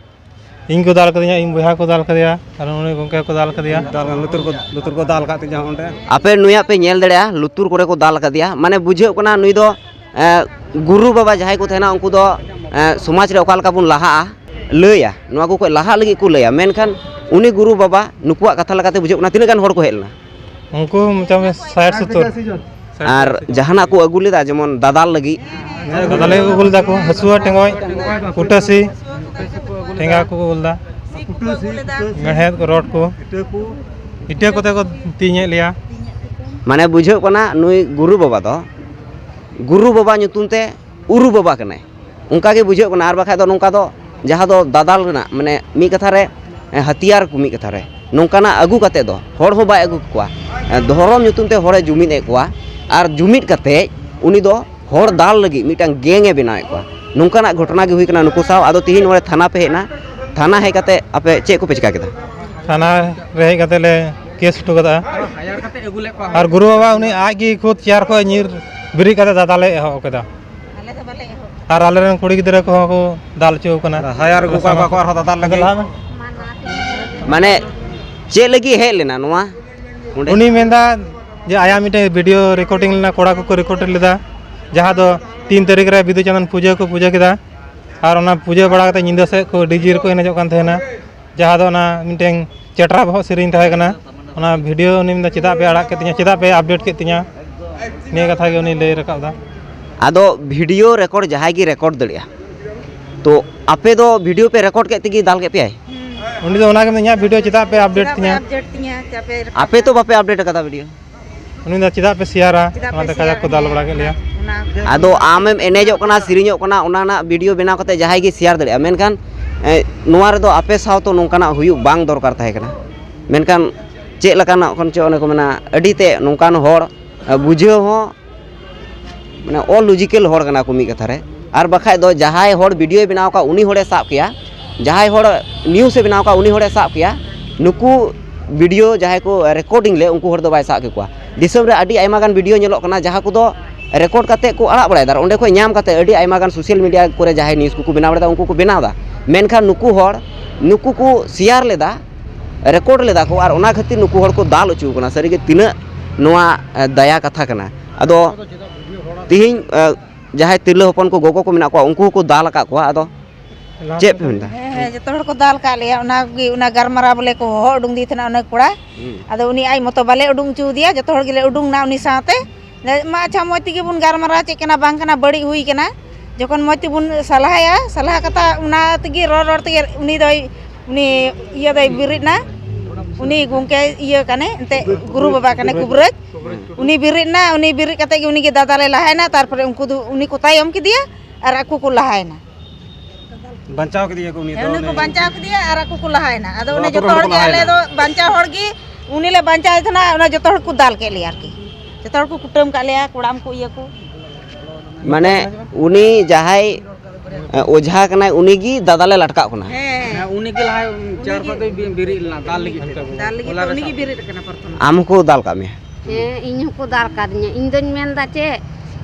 ᱤᱧ ᱠᱚ ᱫᱟᱞ ᱠᱟᱫᱤᱧᱟ, ᱤᱧ ᱵᱚᱭᱦᱟ ᱠᱚ ᱫᱟᱞ ᱠᱟᱫᱮᱭᱟ, ᱟᱨ ᱩᱱᱤ ᱜᱚᱢᱠᱮ ᱠᱚ ᱫᱟᱞ ᱠᱟᱫᱮᱭᱟ᱾ ᱫᱟᱞ, ᱞᱩᱛᱩᱨ ᱠᱚ, ᱞᱩᱛᱩᱨ ᱠᱚ ᱫᱟᱞ ᱟᱠᱟᱫ ᱛᱤᱧᱟ ᱚᱸᱰᱮ᱾ ᱟᱯᱮ ᱱᱩᱭᱟᱜ ᱯᱮ ᱧᱮᱞ ᱫᱟᱲᱮᱭᱟᱜᱼᱟ, ᱞᱩᱛᱩᱨ ᱠᱚᱨᱮ ᱠᱚ ᱫᱟᱞ ᱟᱠᱟᱫᱮᱭᱟ᱾ ᱢᱟᱱᱮ ᱵᱩᱡᱷᱟᱹᱜ ᱠᱟᱱᱟ ᱱᱩᱭ ᱫᱚ, ᱮ, ᱜᱩᱨᱩ ᱵᱟᱵᱟ ᱡᱟᱦᱟᱸᱭ ᱠᱚ ᱛᱟᱦᱮᱱᱟ ᱩᱱᱠᱩ ᱫᱚ, ᱮ, ᱥᱚᱢᱟᱡᱽ ᱨᱮ ᱚᱠᱟ ᱞᱮᱠᱟ ᱵᱚᱱ ᱞᱟᱦᱟᱜᱼᱟ, ᱞᱟᱹᱭᱟ, ᱱᱚᱣᱟ ᱠᱚ ᱠᱷᱚᱱ ᱞᱟᱦᱟᱜ ᱞᱟᱹᱜᱤᱫ ᱠᱚ ᱞᱟᱹᱭᱟ᱾ ᱢᱮᱱᱠᱷᱟᱱ ᱩᱱᱤ ᱜᱩᱨᱩ ᱵᱟᱵᱟ ᱱᱩᱠᱩᱣᱟᱜ ᱠᱟᱛᱷᱟ ᱞᱮᱠᱟᱛᱮ ᱵᱩᱡᱷᱟᱹᱜ ᱠᱟᱱᱟ ᱛᱤᱱᱟᱹᱜ ᱜᱟᱱ ᱦᱚᱲ ᱠᱚ ᱦᱮᱡ ᱞᱮᱱᱟ? ᱩᱱᱠᱩ ᱢᱚᱴᱟᱢᱩᱴᱤ ᱥᱟᱴ ᱥᱚᱛᱛᱚᱨ᱾ ᱟᱨ ᱡᱟᱦᱟᱱᱟᱜ ᱠᱚ ᱟᱹᱜᱩ ᱞᱮᱫᱟ, ᱡᱮᱢᱚᱱ ᱫᱟᱫᱟᱞ ᱞᱟᱹᱜᱤᱫ? ᱫᱟᱫᱟᱞ ᱞᱟᱹᱜᱤᱫ ᱠᱚ ᱟᱹᱜᱩ ᱞᱮᱫᱟ ᱠᱚ, ᱦᱟᱹᱥᱩᱣᱟᱹ, ᱴᱮᱸᱜᱚᱡ, ᱠᱩᱴᱟᱹᱥᱤ, ᱴᱷᱮᱸᱜᱟ ᱠᱚ ᱟᱹᱜᱩ ᱞᱮᱫᱟ, ᱢᱮᱲᱦᱮᱫ ᱠᱚ, ᱨᱚᱰ ᱠᱚ, ᱤᱴᱟᱹ ᱠᱚᱛᱮ ᱠᱚ ᱛᱤᱧᱮᱫ ᱞᱮᱭᱟ᱾ ᱢᱟᱱᱮ ᱵᱩᱡᱷᱟᱹᱜ ᱠᱟᱱᱟ ᱱᱩᱭ ᱜᱩᱨᱩ ᱵᱟᱵᱟ ᱫᱚ ᱜᱩᱨᱩ ᱵᱟᱵᱟ ᱧᱩᱛᱩᱢ ᱛᱮ ᱩᱨᱩ ᱵᱟᱵᱟ ᱠᱟᱱᱟᱭ᱾ ᱚᱱᱠᱟ ᱜᱮ ᱵᱩᱡᱷᱟᱹᱜ ᱠᱟᱱᱟ᱾ ᱟᱨ ᱵᱟᱠᱷᱟᱡ ᱫᱚ ᱱᱚᱝᱠᱟ ᱫᱚ ᱡᱟᱦᱟᱸ ᱫᱚ ᱫᱟᱫᱟᱞ ᱨᱮᱱᱟᱜ, ᱢᱟᱱᱮ, ᱢᱤᱫ ᱠᱟᱛᱷᱟ ᱨᱮ, ᱮ, ᱦᱟᱹᱛᱤᱭᱟᱨ ᱠᱚ, ᱢᱤᱫ ᱠᱟᱛᱷᱟ ᱨᱮ ᱱᱚᱝᱠᱟᱱᱟᱜ ᱟᱹᱜᱩ ᱠᱟᱛᱮ ᱫᱚ ᱦᱚᱲ ᱦᱚᱸ ᱵᱟᱭ ᱟᱹᱜᱩ ᱠᱚᱣᱟ᱾ ᱮ, ᱫᱷᱚᱨᱚᱢ ᱧᱩᱛᱩᱢ ᱛᱮ ᱦᱚᱲᱮ ᱡᱩᱢᱤᱫ ᱮᱫ ᱠᱚᱣᱟ, ᱟᱨ ᱡᱩᱢᱤᱫ ᱠᱟᱛᱮ ᱩᱱᱤ ᱫᱚ ᱦᱚᱲ ᱫᱟᱞ ᱞᱟᱹᱜᱤᱫ ᱢᱤᱫᱴᱟᱝ gang ᱮ ᱵᱮᱱᱟᱣᱮᱫ ᱠᱚᱣᱟ᱾ ᱱᱚᱝᱠᱟᱱᱟᱜ ᱜᱷᱚᱴᱚᱱᱟ ᱜᱮ ᱦᱩᱭ ᱠᱟᱱᱟ ᱱᱩᱠᱩ ᱥᱟᱶ᱾ ᱟᱫᱚ ᱛᱤᱦᱤᱧ ᱱᱚᱰᱮ ᱛᱷᱟᱱᱟ ᱯᱮ ᱦᱮᱡ ᱮᱱᱟ, ᱛᱷᱟᱱᱟ ᱦᱮᱡ ᱠᱟᱛᱮ ᱟᱯᱮ ᱪᱮᱫ ᱠᱚᱯᱮ ᱪᱤᱠᱟ ᱠᱮᱫᱟ? ᱛᱷᱟᱱᱟ ᱨᱮ ᱦᱮᱡ ᱠᱟᱛᱮ ᱞᱮ case ᱦᱚᱴᱚ ᱠᱟᱫᱟ᱾ ᱟᱨ ᱜᱩᱨᱩ ᱵᱟᱵᱟ ᱩᱱᱤ ᱟᱡ ᱜᱮ ᱠᱷᱩᱫ chair ᱠᱷᱚᱱ ᱧᱤᱨ ᱵᱮᱨᱮᱫ ᱠᱟᱛᱮ ᱫᱟᱫᱟᱞᱮ ᱮᱦᱚᱵ ᱠᱮᱫᱟ᱾ ᱟᱨ ᱟᱞᱮᱨᱮᱱ ᱠᱩᱲᱤ ᱜᱤᱫᱽᱨᱟᱹ ᱠᱚᱦᱚᱸ ᱠᱚ ᱫᱟᱞ ᱦᱚᱪᱚ ᱠᱟᱱᱟ᱾ ᱦᱟᱭᱟᱨ ᱟᱹᱜᱩ ᱠᱚᱣᱟ ᱠᱚ ᱟᱨᱦᱚᱸ ᱫᱟᱫᱟᱞ ᱞᱟᱹᱜᱤᱫ᱾ ᱟᱫᱚ ᱞᱟᱦᱟ ᱢᱮ᱾ ᱢᱟᱱᱮ, ᱪᱮᱫ ᱞᱟᱹᱜᱤᱫ ᱦᱮᱡ ᱞᱮᱱᱟ ᱱᱚᱣᱟ ᱚᱸᱰᱮ? ᱩᱱᱤ ᱢᱮᱱᱫᱟ ᱡᱮ ᱟᱭᱟᱜ ᱢᱤᱫᱴᱮᱱ video recording ᱞᱮᱱᱟ, ᱠᱚᱲᱟ ᱠᱚᱠᱚ record ᱞᱮᱫᱟ, ᱡᱟᱦᱟᱸ ᱫᱚ ᱛᱤᱱ ᱛᱟᱹᱨᱤᱠᱷ ᱨᱮ ᱵᱤᱫᱩ ᱪᱟᱸᱫᱟᱱ ᱯᱩᱡᱟᱹ ᱠᱚ ᱯᱩᱡᱟᱹ ᱠᱮᱫᱟ᱾ ᱟᱨ ᱚᱱᱟ ᱯᱩᱡᱟᱹ ᱵᱟᱲᱟ ᱠᱟᱛᱮ ᱧᱤᱫᱟᱹ ᱥᱮᱫ ᱠᱚ DJ ᱨᱮᱠᱚ ᱮᱱᱮᱡᱚᱜ ᱠᱟᱱ ᱛᱟᱦᱮᱱᱟ, ᱡᱟᱦᱟᱸ ᱫᱚ ᱚᱱᱟ ᱢᱤᱫᱴᱮᱱ ᱪᱮᱴᱨᱟ ᱵᱚᱦᱚᱜ ᱥᱮᱨᱮᱧ ᱛᱟᱦᱮᱸ ᱠᱟᱱᱟ᱾ ᱚᱱᱟ video ᱩᱱᱤ ᱢᱮᱱᱫᱟ, "ᱪᱮᱫᱟᱜ ᱯᱮ ᱟᱲᱟᱜ ᱠᱮᱫ ᱛᱤᱧᱟ, ᱪᱮᱫᱟᱜ ᱯᱮ update ᱠᱮᱫ ᱛᱤᱧᱟ?" ᱱᱤᱭᱟᱹ ᱠᱟᱛᱷᱟ ᱜᱮ ᱩᱱᱤ ᱞᱟᱹᱭ ᱨᱟᱠᱟᱵ ᱮᱫᱟ᱾ ᱟᱫᱚ video record ᱡᱟᱦᱟᱸᱭ ᱜᱮ record ᱫᱟᱲᱮᱭᱟᱜᱼᱟ, ᱛᱚ ᱟᱯᱮ ᱫᱚ video ᱯᱮ record ᱠᱮᱫ ᱛᱮᱜᱮ ᱫᱟᱞ ᱠᱮᱫ ᱯᱮᱭᱟᱭ? ᱩᱱᱤ ᱫᱚ ᱚᱱᱟ ᱜᱮ ᱢᱮᱱᱫᱟ, "ᱤᱧᱟᱹᱜ video ᱪᱮᱫᱟᱜ ᱯᱮ update ᱪᱮᱫᱟᱜ ᱯᱮ ᱛᱤᱧᱟ?" Update ᱛᱤᱧᱟ? ᱪᱮᱫᱟᱜ ᱯᱮ ᱟᱯᱮ ᱛᱚ ᱵᱟᱯᱮ update ᱟᱠᱟᱫᱟ video᱾ ᱩᱱᱤ ᱫᱚ, "ᱪᱮᱫᱟᱜ ᱯᱮ share ᱟ?" ᱪᱮᱫᱟᱜ ᱯᱮ ᱚᱱᱟᱛᱮ ᱠᱟᱡᱟᱠ ᱠᱚ ᱫᱟᱞ ᱵᱟᱲᱟ ᱠᱮᱫ ᱞᱮᱭᱟ᱾ ᱚᱱᱟ ᱟᱫᱚ ᱟᱢᱮᱢ ᱮᱱᱮᱡᱚᱜ ᱠᱟᱱᱟ, ᱥᱮᱨᱮᱧᱚᱜ ᱠᱟᱱᱟ, ᱚᱱᱟ ᱨᱮᱱᱟᱜ video ᱵᱮᱱᱟᱣ ᱠᱟᱛᱮ ᱡᱟᱦᱟᱸᱭ ᱜᱮ share ᱫᱟᱲᱮᱭᱟᱜᱼᱟ, ᱢᱮᱱᱠᱷᱟᱱ, ᱮ, ᱱᱚᱣᱟ ᱨᱮᱫᱚ ᱟᱯᱮ ᱥᱟᱶ ᱛᱚ ᱱᱚᱝᱠᱟᱱᱟᱜ ᱦᱩᱭᱩᱜ ᱵᱟᱝ ᱫᱚᱨᱠᱟᱨ ᱛᱟᱦᱮᱸ ᱠᱟᱱᱟ᱾ ᱢᱮᱱᱠᱷᱟᱱ ᱪᱮᱫ ᱞᱮᱠᱟᱱᱟᱜ ᱠᱷᱚᱱ ᱪᱚ, ᱚᱱᱮ ᱠᱚ ᱢᱮᱱᱟ, ᱟᱹᱰᱤ ᱛᱮ ᱱᱚᱝᱠᱟᱱ ᱦᱚᱲ, ᱮ, ᱵᱩᱡᱷᱟᱹᱣ ᱦᱚᱸ, ᱢᱟᱱᱮ, ᱚᱞᱚᱡᱤᱠᱮᱞ ᱦᱚᱲ ᱠᱟᱱᱟ ᱠᱚ ᱢᱤᱫ ᱠᱟᱛᱷᱟ ᱨᱮ᱾ ᱟᱨ ᱵᱟᱠᱷᱟᱡ ᱫᱚ ᱡᱟᱦᱟᱸᱭ ᱦᱚᱲ videoᱭ ᱵᱮᱱᱟᱣ ᱠᱟᱜ, ᱩᱱᱤ ᱦᱚᱲᱮ ᱥᱟᱵ ᱠᱮᱭᱟ, ᱡᱟᱦᱟᱸᱭ ᱦᱚᱲ newsᱮ ᱵᱮᱱᱟᱣ ᱠᱟᱜ, ᱩᱱᱤ ᱦᱚᱲᱮ ᱥᱟᱵ ᱠᱮᱭᱟ᱾ ᱱᱩᱠᱩ video ᱡᱟᱦᱟᱸᱭ ᱠᱚ recording ᱞᱮᱫ, ᱩᱱᱠᱩ ᱦᱚᱲ ᱫᱚ ᱵᱟᱭ ᱥᱟᱵ ᱠᱮᱠᱚᱣᱟ᱾ ᱫᱤᱥᱚᱢ ᱨᱮ ᱟᱹᱰᱤ ᱟᱭᱢᱟ ᱜᱟᱱ video ᱧᱮᱞᱚᱜ ᱠᱟᱱᱟ, ᱡᱟᱦᱟᱸ ᱠᱚᱫᱚ record ᱠᱟᱛᱮ ᱠᱚ ᱟᱲᱟᱜ ᱵᱟᱲᱟᱭᱮᱫᱟ, ᱟᱨ ᱚᱸᱰᱮ ᱠᱷᱚᱱ ᱧᱟᱢ ᱠᱟᱛᱮ ᱟᱹᱰᱤ ᱟᱭᱢᱟ ᱜᱟᱱ social media ᱠᱚᱨᱮ ᱡᱟᱦᱟᱸᱭ news ᱠᱚᱠᱚ ᱵᱮᱱᱟᱣ ᱵᱟᱲᱟᱭᱮᱫᱟ, ᱩᱱᱠᱩ ᱠᱚ ᱵᱮᱱᱟᱣ ᱮᱫᱟ᱾ ᱢᱮᱱᱠᱷᱟᱱ ᱱᱩᱠᱩ ᱦᱚᱲ, ᱱᱩᱠᱩ ᱠᱚ share ᱞᱮᱫᱟ, record ᱞᱮᱫᱟ ᱠᱚ, ᱟᱨ ᱚᱱᱟ ᱠᱷᱟᱹᱛᱤᱨ ᱱᱩᱠᱩ ᱦᱚᱲ ᱠᱚ ᱫᱟᱞ ᱦᱚᱪᱚ ᱠᱟᱱᱟ᱾ ᱥᱟᱹᱨᱤᱜᱮ ᱛᱤᱱᱟᱹᱜ ᱱᱚᱣᱟ, ᱮ, ᱫᱟᱭᱟ ᱠᱟᱛᱷᱟ ᱠᱟᱱᱟ᱾ ᱟᱫᱚ ᱛᱤᱦᱤᱧ, ᱮ, ᱡᱟᱦᱟᱸᱭ ᱛᱤᱨᱞᱟᱹ ᱦᱚᱯᱚᱱ ᱠᱚ, ᱜᱚᱜᱚ ᱠᱚ ᱢᱮᱱᱟᱜ ᱠᱚᱣᱟ, ᱩᱱᱠᱩ ᱦᱚᱸᱠᱚ ᱫᱟᱞ ᱟᱠᱟᱫ ᱠᱚᱣᱟ᱾ ᱟᱫᱚ ᱪᱮᱫ ᱯᱮ ᱢᱮᱱᱫᱟ? ᱦᱮᱸ, ᱦᱮᱸ, ᱡᱚᱛᱚ ᱦᱚᱲ ᱠᱚ ᱫᱟᱞ ᱠᱟᱜ ᱞᱮᱭᱟ᱾ ᱚᱱᱟ ᱜᱮ, ᱚᱱᱟ ᱜᱟᱞᱢᱟᱨᱟᱣ ᱵᱚᱞᱮ ᱠᱚ ᱦᱚᱦᱚ ᱩᱰᱩᱝ ᱫᱤᱭᱮ ᱛᱟᱦᱮᱱᱟ ᱚᱱᱟ ᱠᱚᱲᱟ᱾ ᱦᱩᱸ᱾ ᱟᱫᱚ ᱩᱱᱤ ᱟᱡ ᱢᱚᱛᱚ ᱵᱟᱞᱮ ᱩᱰᱩᱝ ᱦᱚᱪᱚ ᱟᱫᱮᱭᱟ, ᱡᱚᱛᱚ ᱦᱚᱲ ᱜᱮᱞᱮ ᱩᱰᱩᱝ ᱮᱱᱟ ᱩᱱᱤ ᱥᱟᱶᱛᱮ᱾ ᱢᱟ ᱟᱪᱪᱷᱟ, ᱢᱚᱡᱽ ᱛᱮᱜᱮ ᱵᱚᱱ ᱜᱟᱞᱢᱟᱨᱟᱣᱟ, ᱪᱮᱫ ᱠᱟᱱᱟ ᱵᱟᱝ ᱠᱟᱱᱟ, ᱵᱟᱹᱲᱤᱡ ᱦᱩᱭ ᱠᱟᱱᱟ᱾ ᱡᱚᱠᱷᱚᱱ ᱢᱚᱡᱽ ᱛᱮᱵᱚᱱ ᱥᱟᱞᱦᱟᱭᱟ, ᱥᱟᱞᱦᱟ ᱠᱟᱛᱷᱟ ᱚᱱᱟ ᱛᱮᱜᱮ ᱨᱚᱲ ᱨᱚᱲ ᱛᱮᱜᱮ ᱩᱱᱤ ᱫᱚᱭ, ᱩᱱᱤ ᱤᱭᱟᱹ ᱫᱚᱭ ᱵᱮᱨᱮᱫ ᱮᱱᱟ, ᱩᱱᱤ ᱜᱚᱢᱠᱮ ᱤᱭᱟᱹ ᱠᱟᱱᱮ, ᱮᱱᱛᱮᱫ ᱜᱩᱨᱩ ᱵᱟᱵᱟ ᱠᱟᱱᱮ, ᱠᱩᱵᱨᱟᱹᱡᱽ᱾ ᱩᱱᱤ ᱵᱮᱨᱮᱫ ᱮᱱᱟ, ᱩᱱᱤ ᱵᱮᱨᱮᱫ ᱠᱟᱛᱮ ᱜᱮ ᱩᱱᱤ ᱜᱮ ᱫᱟᱫᱟ ᱞᱮ ᱞᱟᱦᱟᱭᱮᱱᱟ, ᱛᱟᱨᱯᱚᱨᱮ ᱩᱱᱠᱩ ᱫᱚ, ᱩᱱᱤ ᱠᱚ ᱛᱟᱭᱚᱢ ᱠᱮᱫᱮᱭᱟ᱾ ᱟᱨ ᱟᱠᱚ ᱠᱚ ᱞᱟᱦᱟᱭᱮᱱᱟ᱾ ᱵᱟᱧᱪᱟᱣ ᱠᱮᱫᱮᱭᱟ ᱠᱚ ᱩᱱᱤ ᱫᱚ, ᱦᱮᱸ, ᱩᱱᱤ ᱠᱚ ᱩᱱᱤ ᱵᱟᱧᱪᱟᱣ ᱠᱮᱫᱮᱭᱟ ᱟᱨ ᱟᱠᱚ ᱠᱚ ᱞᱟᱦᱟᱭᱮᱱᱟ᱾ ᱟᱫᱚ ᱚᱱᱟ ᱚᱱᱮ ᱟᱛᱳ ᱡᱚᱛᱚ ᱨᱮᱱ ᱦᱚᱲ ᱠᱚ ᱜᱮ, ᱟᱞᱮ ᱞᱟᱦᱟᱭᱮᱱᱟ᱾ ᱫᱚ ᱵᱟᱧᱪᱟᱣ ᱦᱚᱲ ᱜᱮ, ᱩᱱᱤ ᱞᱮ ᱵᱟᱧᱪᱟᱣᱮ ᱛᱟᱦᱮᱱᱟ, ᱚᱱᱟ ᱡᱚᱛᱚ ᱦᱚᱲ ᱠᱚ ᱫᱟᱞ ᱠᱮᱫ ᱞᱮᱭᱟ ᱟᱨᱠᱤ᱾ ᱡᱚᱛᱚ ᱦᱚᱲ ᱠᱚ ᱠᱩᱴᱟᱹᱢ ᱠᱟᱜ ᱞᱮᱭᱟ, ᱠᱚᱲᱟᱢ ᱠᱚ, ᱤᱭᱟᱹ ᱠᱚ᱾ ᱢᱟᱱᱮ ᱩᱱᱤ ᱡᱟᱦᱟᱸᱭ, ᱮ, ᱚᱡᱷᱟ ᱠᱟᱱᱟᱭ, ᱩᱱᱤ ᱜᱮ ᱫᱟᱫᱟ ᱞᱮ ᱞᱟᱴᱠᱟᱜ ᱠᱟᱱᱟ᱾ ᱦᱮᱸ᱾ ᱦᱮᱸ, ᱩᱱᱤ ᱜᱮ ᱞᱟᱦᱟ ᱪᱟᱨ ᱯᱟᱸᱪ ᱫᱚᱭ ᱵᱤ-, ᱵᱮᱨᱮᱫ ᱞᱮᱱᱟ, ᱫᱟᱞ ᱞᱟᱹᱜᱤᱫ ᱛᱮ᱾ ᱫᱟᱞ ᱞᱟᱹᱜᱤᱫ ᱛᱮ ᱩᱱᱤ ᱜᱮ ᱵᱮᱨᱮᱫ ᱟᱠᱟᱱᱟ ᱯᱨᱚᱛᱷᱚᱢ᱾ ᱟᱢ ᱦᱚᱸᱠᱚ ᱫᱟᱞ ᱠᱟᱜ ᱢᱮᱭᱟ? ᱦᱮᱸ, ᱤᱧ ᱦᱚᱸᱠᱚ ᱫᱟᱞ ᱠᱟᱫᱤᱧᱟ᱾ ᱤᱧ ᱫᱚᱧ ᱢᱮᱱᱫᱟ ᱪᱮᱫ,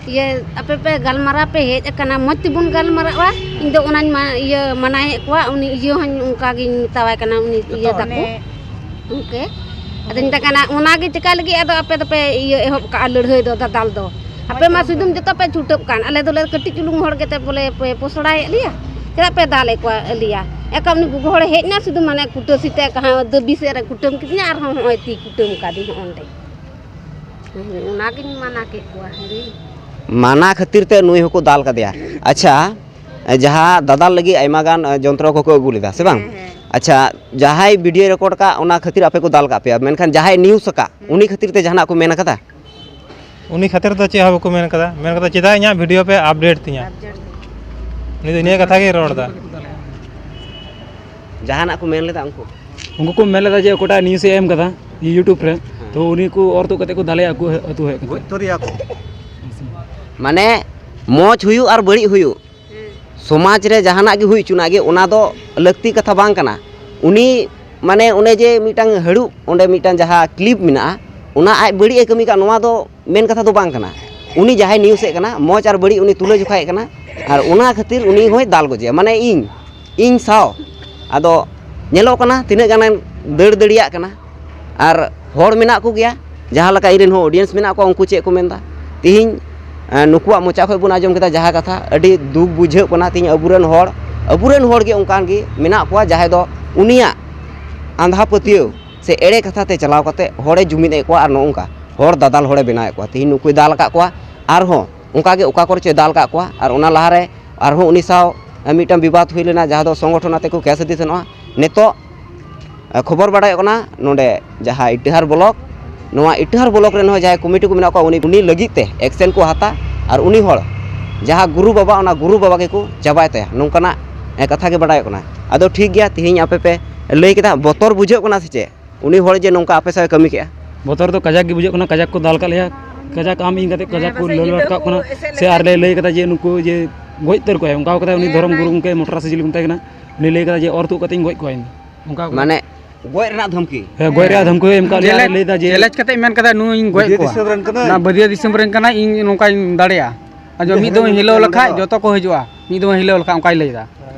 ᱤᱭᱟᱹ, ᱟᱯᱮ ᱯᱮ ᱜᱟᱞᱢᱟᱨᱟᱣ ᱯᱮ ᱦᱮᱡ ᱟᱠᱟᱱᱟ, ᱢᱚᱡᱽ ᱛᱮᱵᱚᱱ ᱜᱟᱞᱢᱟᱨᱟᱜᱼᱟ᱾ ᱤᱧ ᱫᱚ ᱚᱱᱟᱧ ᱢᱟ-, ᱤᱭᱟᱹ, ᱢᱟᱱᱟᱭᱮᱫ ᱠᱚᱣᱟ, ᱩᱱᱤ ᱤᱭᱟᱹ ᱦᱚᱸᱧ ᱚᱱᱠᱟ ᱜᱤᱧ ᱢᱮᱛᱟᱣᱟᱭ ᱠᱟᱱᱟ, ᱩᱱᱤ ᱤᱭᱟᱹ ᱛᱟᱠᱚ᱾ ᱚᱱᱮ ᱜᱚᱢᱠᱮ᱾ ᱟᱫᱚᱧ ᱢᱮᱛᱟᱭ ᱠᱟᱱᱟ, ᱚᱱᱟᱜᱮ ᱪᱮᱠᱟ ᱞᱟᱹᱜᱤᱫ ᱟᱫᱚ ᱟᱯᱮ ᱫᱚᱯᱮ ᱤᱭᱟᱹ ᱮᱦᱚᱵ ᱠᱟᱜᱼᱟ ᱞᱟᱹᱲᱦᱟᱹᱭ ᱫᱚ, ᱫᱟᱫᱟᱞ ᱫᱚ? ᱟᱯᱮ ᱢᱟ ᱥᱩᱫᱩᱢ ᱡᱚᱛᱚ ᱯᱮ ᱪᱷᱩᱴᱟᱹᱜ ᱠᱟᱱ, ᱟᱞᱮ ᱫᱚᱞᱮ ᱠᱟᱹᱴᱤᱡ ᱪᱩᱞᱩᱝ ᱦᱚᱲ ᱜᱮᱛᱮ ᱵᱚᱞᱮ ᱯᱮ ᱯᱚᱥᱲᱟᱭᱮᱫ ᱞᱮᱭᱟ, ᱪᱮᱫᱟᱜ ᱯᱮ ᱫᱟᱞᱮᱫ ᱠᱚᱣᱟ ᱟᱞᱮᱭᱟ? ᱮᱠᱟ ᱩᱱᱤ ᱜᱚᱜᱚ ᱦᱚᱲᱮ ᱦᱮᱡ ᱮᱱᱟ, ᱥᱩᱫᱩ ᱢᱟᱱᱮ ᱠᱩᱴᱟᱹᱥᱤ ᱛᱮ ᱠᱟᱦᱟᱸ ᱫᱟᱹᱵᱤ ᱥᱮᱫ ᱨᱮ ᱠᱩᱴᱟᱹᱢ ᱠᱤᱫᱤᱧᱟ, ᱟᱨᱦᱚᱸ ᱦᱚᱸᱜᱼᱚᱭ ᱛᱤ ᱠᱩᱴᱟᱹᱢ ᱠᱟᱫᱤᱧ ᱦᱚᱸᱜᱼᱚ ᱱᱚᱸᱰᱮ᱾ ᱚᱱᱟᱜᱤᱧ ᱢᱟᱱᱟ ᱠᱮᱫ ᱠᱚᱣᱟ᱾ ᱢᱟᱱᱟ ᱠᱷᱟᱹᱛᱤᱨ ᱛᱮ ᱱᱩᱭ ᱦᱚᱸᱠᱚ ᱫᱟᱞ ᱠᱟᱫᱮᱭᱟ᱾ ᱟᱪᱪᱷᱟ, ᱡᱟᱦᱟᱸ ᱫᱟᱫᱟᱞ ᱞᱟᱹᱜᱤᱫ ᱟᱭᱢᱟ ᱜᱟᱱ, ᱮ, ᱡᱚᱱᱛᱨᱚ ᱠᱚᱠᱚ ᱟᱹᱜᱩ ᱞᱮᱫᱟ, ᱥᱮ ᱵᱟᱝ? ᱦᱮᱸ, ᱦᱮᱸ᱾ ᱟᱪᱪᱷᱟ, ᱡᱟᱦᱟᱸᱭ video record ᱠᱟᱜ, ᱚᱱᱟ ᱠᱷᱟᱹᱛᱤᱨ ᱟᱯᱮ ᱠᱚ ᱫᱟᱞ ᱠᱟᱜ ᱯᱮᱭᱟ, ᱢᱮᱱᱠᱷᱟᱱ ᱡᱟᱦᱟᱸᱭ news ᱟᱠᱟᱫ, ᱦᱮᱸ᱾ ᱩᱱᱤ ᱠᱷᱟᱹᱛᱤᱨ ᱛᱮ ᱡᱟᱦᱟᱱᱟᱜ ᱠᱚ ᱢᱮᱱ ᱟᱠᱟᱫᱟ? ᱩᱱᱤ ᱠᱷᱟᱹᱛᱤᱨ ᱫᱚ ᱪᱮᱫ ᱦᱚᱸ ᱵᱟᱠᱚ ᱢᱮᱱ ᱠᱟᱫᱟ᱾ ᱢᱮᱱ ᱠᱟᱫᱟ, "ᱪᱮᱫᱟᱜ ᱤᱧᱟᱹᱜ video ᱯᱮ update ᱛᱤᱧᱟ?" Update ᱛᱤᱧᱟ᱾ ᱩᱱᱤ ᱫᱚ ᱱᱤᱭᱟᱹ ᱠᱟᱛᱷᱟ ᱜᱮᱭ ᱨᱚᱲ ᱮᱫᱟ᱾ ᱡᱟᱦᱟᱱᱟᱜ ᱠᱚ ᱢᱮᱱ ᱞᱮᱫᱟ ᱩᱱᱠᱩ? ᱩᱱᱠᱩ ᱠᱚ ᱢᱮᱱ ᱞᱮᱫᱟ ᱡᱮ ᱚᱠᱚᱭᱴᱟᱜ news ᱮ ᱮᱢ ᱠᱟᱫᱟ YouTube ᱨᱮ, ᱦᱮᱸ᱾ ᱛᱚ ᱩᱱᱤ ᱠᱚ ᱚᱨ ᱛᱩᱫ ᱠᱟᱛᱮ ᱠᱚ ᱫᱟᱞᱮᱭᱟ ᱟᱠᱚ ᱟᱹᱛᱩ ᱦᱮᱡ ᱠᱟᱛᱮ᱾ ᱜᱚᱡ ᱩᱛᱟᱹᱨᱮᱭᱟ ᱠᱚ᱾ ᱢᱟᱱᱮ ᱢᱚᱡᱽ ᱦᱩᱭᱩᱜ ᱟᱨ ᱵᱟᱹᱲᱤᱡ ᱦᱩᱭᱩᱜ, ᱦᱮᱸ᱾ ᱥᱚᱢᱟᱡᱽ ᱨᱮ ᱡᱟᱦᱟᱱᱟᱜ ᱜᱮ ᱦᱩᱭ ᱦᱚᱪᱚᱱᱟᱜ ᱜᱮ, ᱚᱱᱟ ᱫᱚ ᱞᱟᱹᱠᱛᱤ ᱠᱟᱛᱷᱟ ᱵᱟᱝ ᱠᱟᱱᱟ᱾ ᱩᱱᱤ ᱢᱟᱱᱮ ᱚᱱᱮ ᱡᱮ ᱢᱤᱫᱴᱟᱝ ᱦᱟᱹᱲᱩᱵ, ᱚᱸᱰᱮ ᱢᱤᱫᱴᱟᱝ ᱡᱟᱦᱟᱸ clip ᱢᱮᱱᱟᱜᱼᱟ, ᱚᱱᱟ ᱟᱡ ᱵᱟᱹᱲᱤᱡ ᱮ ᱠᱟᱹᱢᱤ ᱠᱟᱜ, ᱱᱚᱣᱟ ᱫᱚ ᱢᱮᱱ ᱠᱟᱛᱷᱟ ᱫᱚ ᱵᱟᱝ ᱠᱟᱱᱟ᱾ ᱩᱱᱤ ᱡᱟᱦᱟᱸᱭ news ᱮᱫ ᱠᱟᱱᱟ, ᱢᱚᱡᱽ ᱟᱨ ᱵᱟᱹᱲᱤᱡ ᱩᱱᱤ ᱛᱩᱞᱟᱹ ᱡᱚᱠᱷᱟᱭᱮᱫ ᱠᱟᱱᱟ, ᱟᱨ ᱚᱱᱟ ᱠᱷᱟᱹᱛᱤᱨ ᱩᱱᱤ ᱦᱚᱸᱭ ᱫᱟᱞ ᱜᱚᱡᱮᱭᱟ, ᱢᱟᱱᱮ ᱤᱧ, ᱤᱧ ᱥᱟᱶ᱾ ᱟᱫᱚ ᱧᱮᱞᱚᱜ ᱠᱟᱱᱟ ᱛᱤᱱᱟᱹᱜ ᱜᱟᱱᱮ ᱫᱟᱹᱲ ᱫᱟᱲᱮᱭᱟᱜ ᱠᱟᱱᱟ, ᱟᱨ ᱦᱚᱲ ᱢᱮᱱᱟᱜ ᱠᱚᱜᱮᱭᱟ, ᱡᱟᱦᱟᱸ ᱞᱮᱠᱟ ᱤᱧ ᱨᱮᱱ ᱦᱚᱸ audience ᱢᱮᱱᱟᱜ ᱠᱚᱣᱟ, ᱩᱱᱠᱩ ᱪᱮᱫ ᱠᱚ ᱢᱮᱱᱫᱟ᱾ ᱛᱤᱦᱤᱧ, ᱮᱸ, ᱱᱩᱠᱩᱣᱟᱜ ᱢᱚᱪᱟ ᱠᱷᱚᱱ ᱵᱚᱱ ᱟᱸᱡᱚᱢ ᱠᱮᱫᱟ ᱡᱟᱦᱟᱸ ᱠᱟᱛᱷᱟ, ᱟᱹᱰᱤ ᱫᱩᱠ ᱵᱩᱡᱷᱟᱹᱜ ᱠᱟᱱᱟ᱾ ᱛᱤᱦᱤᱧ ᱟᱵᱚᱨᱮᱱ ᱦᱚᱲ, ᱟᱵᱚᱨᱮᱱ ᱦᱚᱲ ᱜᱮ ᱚᱱᱠᱟᱱ ᱜᱮ ᱢᱮᱱᱟᱜ ᱠᱚᱣᱟ, ᱡᱟᱦᱟᱸᱭ ᱫᱚ ᱩᱱᱤᱭᱟᱜ ᱟᱸᱫᱷᱟ ᱯᱟᱹᱛᱭᱟᱹᱣ ᱥᱮ ᱮᱲᱮ ᱠᱟᱛᱷᱟ ᱛᱮ ᱪᱟᱞᱟᱣ ᱠᱟᱛᱮ ᱦᱚᱲᱮ ᱡᱩᱢᱤᱫ ᱮᱫ ᱠᱚᱣᱟ, ᱟᱨ ᱱᱚᱜᱼᱚ ᱱᱚᱝᱠᱟ ᱦᱚᱲ ᱫᱟᱫᱟᱞ ᱦᱚᱲᱮ ᱵᱮᱱᱟᱣᱮᱫ ᱠᱚᱣᱟ᱾ ᱛᱤᱦᱤᱧ ᱱᱩᱠᱩᱭ ᱫᱟᱞ ᱟᱠᱟᱫ ᱠᱚᱣᱟ, ᱟᱨᱦᱚᱸ ᱚᱱᱠᱟ ᱜᱮ ᱚᱠᱟ ᱠᱚᱨᱮ ᱪᱚᱭ ᱫᱟᱞ ᱟᱠᱟᱫ ᱠᱚᱣᱟ, ᱟᱨ ᱚᱱᱟ ᱞᱟᱦᱟᱨᱮ ᱟᱨᱦᱚᱸ ᱩᱱᱤ ᱥᱟᱶ ᱢᱤᱫᱴᱟᱝ ᱵᱤᱵᱟᱫ ᱦᱩᱭ ᱞᱮᱱᱟ, ᱡᱟᱦᱟᱸ ᱫᱚ ᱥᱚᱝᱜᱚᱴᱷᱚᱱ ᱟᱛᱮ ᱠᱚ case ᱤᱫᱤ ᱛᱟᱦᱮᱱᱚᱜᱼᱟ᱾ ᱱᱤᱛᱚᱜ ᱠᱷᱚᱵᱚᱨ ᱵᱟᱲᱟᱭᱚᱜ ᱠᱟᱱᱟ, ᱱᱚᱰᱮ ᱡᱟᱦᱟᱸ ᱤᱴᱟᱹᱦᱟᱨ block, ᱱᱚᱣᱟ ᱤᱴᱟᱹᱦᱟᱨ block ᱨᱮᱱ ᱦᱚᱸ ᱡᱟᱦᱟᱸᱭ committee ᱠᱚ ᱢᱮᱱᱟᱜ ᱠᱚᱣᱟ, ᱩᱱᱤ, ᱩᱱᱤ ᱞᱟᱹᱜᱤᱫ ᱛᱮ action ᱠᱚ ᱦᱟᱛᱟ, ᱟᱨ ᱩᱱᱤ ᱦᱚᱲ ᱡᱟᱦᱟᱸ ᱜᱩᱨᱩ ᱵᱟᱵᱟ, ᱚᱱᱟ ᱜᱩᱨᱩ ᱵᱟᱵᱟ ᱜᱮᱠᱚ ᱪᱟᱵᱟᱭ ᱛᱟᱭᱟ, ᱱᱚᱝᱠᱟᱱᱟᱜ ᱮ, ᱠᱟᱛᱷᱟ ᱜᱮ ᱵᱟᱰᱟᱭᱚᱜ ᱠᱟᱱᱟ᱾ ᱟᱫᱚ ᱴᱷᱤᱠ ᱜᱮᱭᱟ, ᱛᱮᱦᱮᱧ ᱟᱯᱮ ᱯᱮ ᱞᱟᱹᱭ ᱠᱮᱫᱟ, ᱵᱚᱛᱚᱨ ᱵᱩᱡᱷᱟᱹᱜ ᱠᱟᱱᱟ ᱥᱮ ᱪᱮᱫ ᱩᱱᱤ ᱦᱚᱲ ᱡᱮ ᱱᱚᱝᱠᱟ ᱟᱯᱮ ᱥᱟᱶ ᱮ ᱠᱟᱹᱢᱤ ᱠᱮᱜᱼᱟ? ᱵᱚᱛᱚᱨ ᱫᱚ ᱠᱟᱡᱟᱠ ᱜᱮ ᱵᱩᱡᱷᱟᱹᱜ ᱠᱟᱱᱟ, ᱠᱟᱡᱟᱠ ᱠᱚ ᱫᱟᱞ ᱠᱟᱜ ᱞᱮᱭᱟ, ᱠᱟᱡᱟᱠ ᱟᱢ ᱤᱧ ᱠᱟᱛᱮ ᱠᱟᱡᱟᱠ ᱠᱚ ᱞᱟᱹᱲ ᱞᱟᱴᱠᱟᱜ ᱠᱟᱱᱟ᱾ ᱥᱮ ᱟᱨ ᱞᱮ ᱞᱟᱹᱭ ᱠᱟᱫᱟ ᱡᱮ ᱱᱩᱠᱩ ᱡᱮ ᱜᱚᱡ ᱩᱛᱟᱹᱨ ᱠᱚᱣᱟᱭ, ᱚᱱᱠᱟ ᱠᱟᱛᱮ ᱩᱱᱤ ᱫᱷᱚᱨᱚᱢ ᱜᱩᱨᱩ ᱜᱚᱢᱠᱮ ᱢᱚᱴᱨᱟ ᱥᱮ ᱪᱤᱞᱤ ᱠᱚ ᱢᱮᱛᱟᱭ ᱠᱟᱱᱟ, ᱩᱱᱤ ᱞᱟᱹᱭ ᱠᱟᱫᱟ ᱡᱮ ᱚᱨ ᱛᱩᱫ ᱠᱟᱛᱮᱧ ᱜᱚᱡ ᱠᱚᱣᱟ ᱤᱧ, ᱚᱱᱠᱟ ᱠᱚ ᱢᱟᱱᱮ ᱜᱚᱡ ᱨᱮᱱᱟᱜ ᱫᱷᱟᱢᱠᱤ? ᱦᱮᱸ, ᱜᱚᱡ ᱨᱮᱭᱟᱜ ᱫᱷᱟᱢᱠᱤ ᱦᱚᱸ ᱮᱢ ᱠᱟᱜ ᱞᱮᱭᱟ, ᱟᱨ ᱞᱟᱹᱭ ᱫᱟ ᱡᱮ ᱪᱮᱞᱮᱧᱡᱽ ᱠᱟᱛᱮ ᱢᱮᱱ ᱠᱟᱫᱟ, ᱱᱩᱭ ᱤᱧ ᱜᱚᱡ ᱵᱟᱹᱫᱤᱭᱟᱹ ᱠᱚᱣᱟ᱾ ᱫᱤᱥᱚᱢ ᱨᱮᱱ ᱠᱟᱱᱟᱭ᱾ ᱚᱱᱟ ᱵᱟᱹᱫᱤᱭᱟᱹ ᱫᱤᱥᱚᱢ ᱨᱮᱱ ᱠᱟᱱᱟᱭ, ᱤᱧ ᱱᱚᱝᱠᱟᱧ ᱫᱟᱲᱮᱭᱟᱜᱼᱟ᱾ ᱟᱫᱚ ᱢᱤᱫ ᱫᱚᱢ ᱦᱤᱞᱟᱹᱣ ᱞᱮᱠᱷᱟᱡ ᱡᱚᱛᱚ ᱠᱚ ᱦᱤᱡᱩᱜᱼᱟ, ᱢᱤᱫ ᱫᱚᱢ ᱦᱤᱞᱟᱹᱣ ᱞᱮᱠᱷᱟᱡ ᱚᱱᱠᱟᱭ ᱞᱟᱹᱭ ᱫᱟ᱾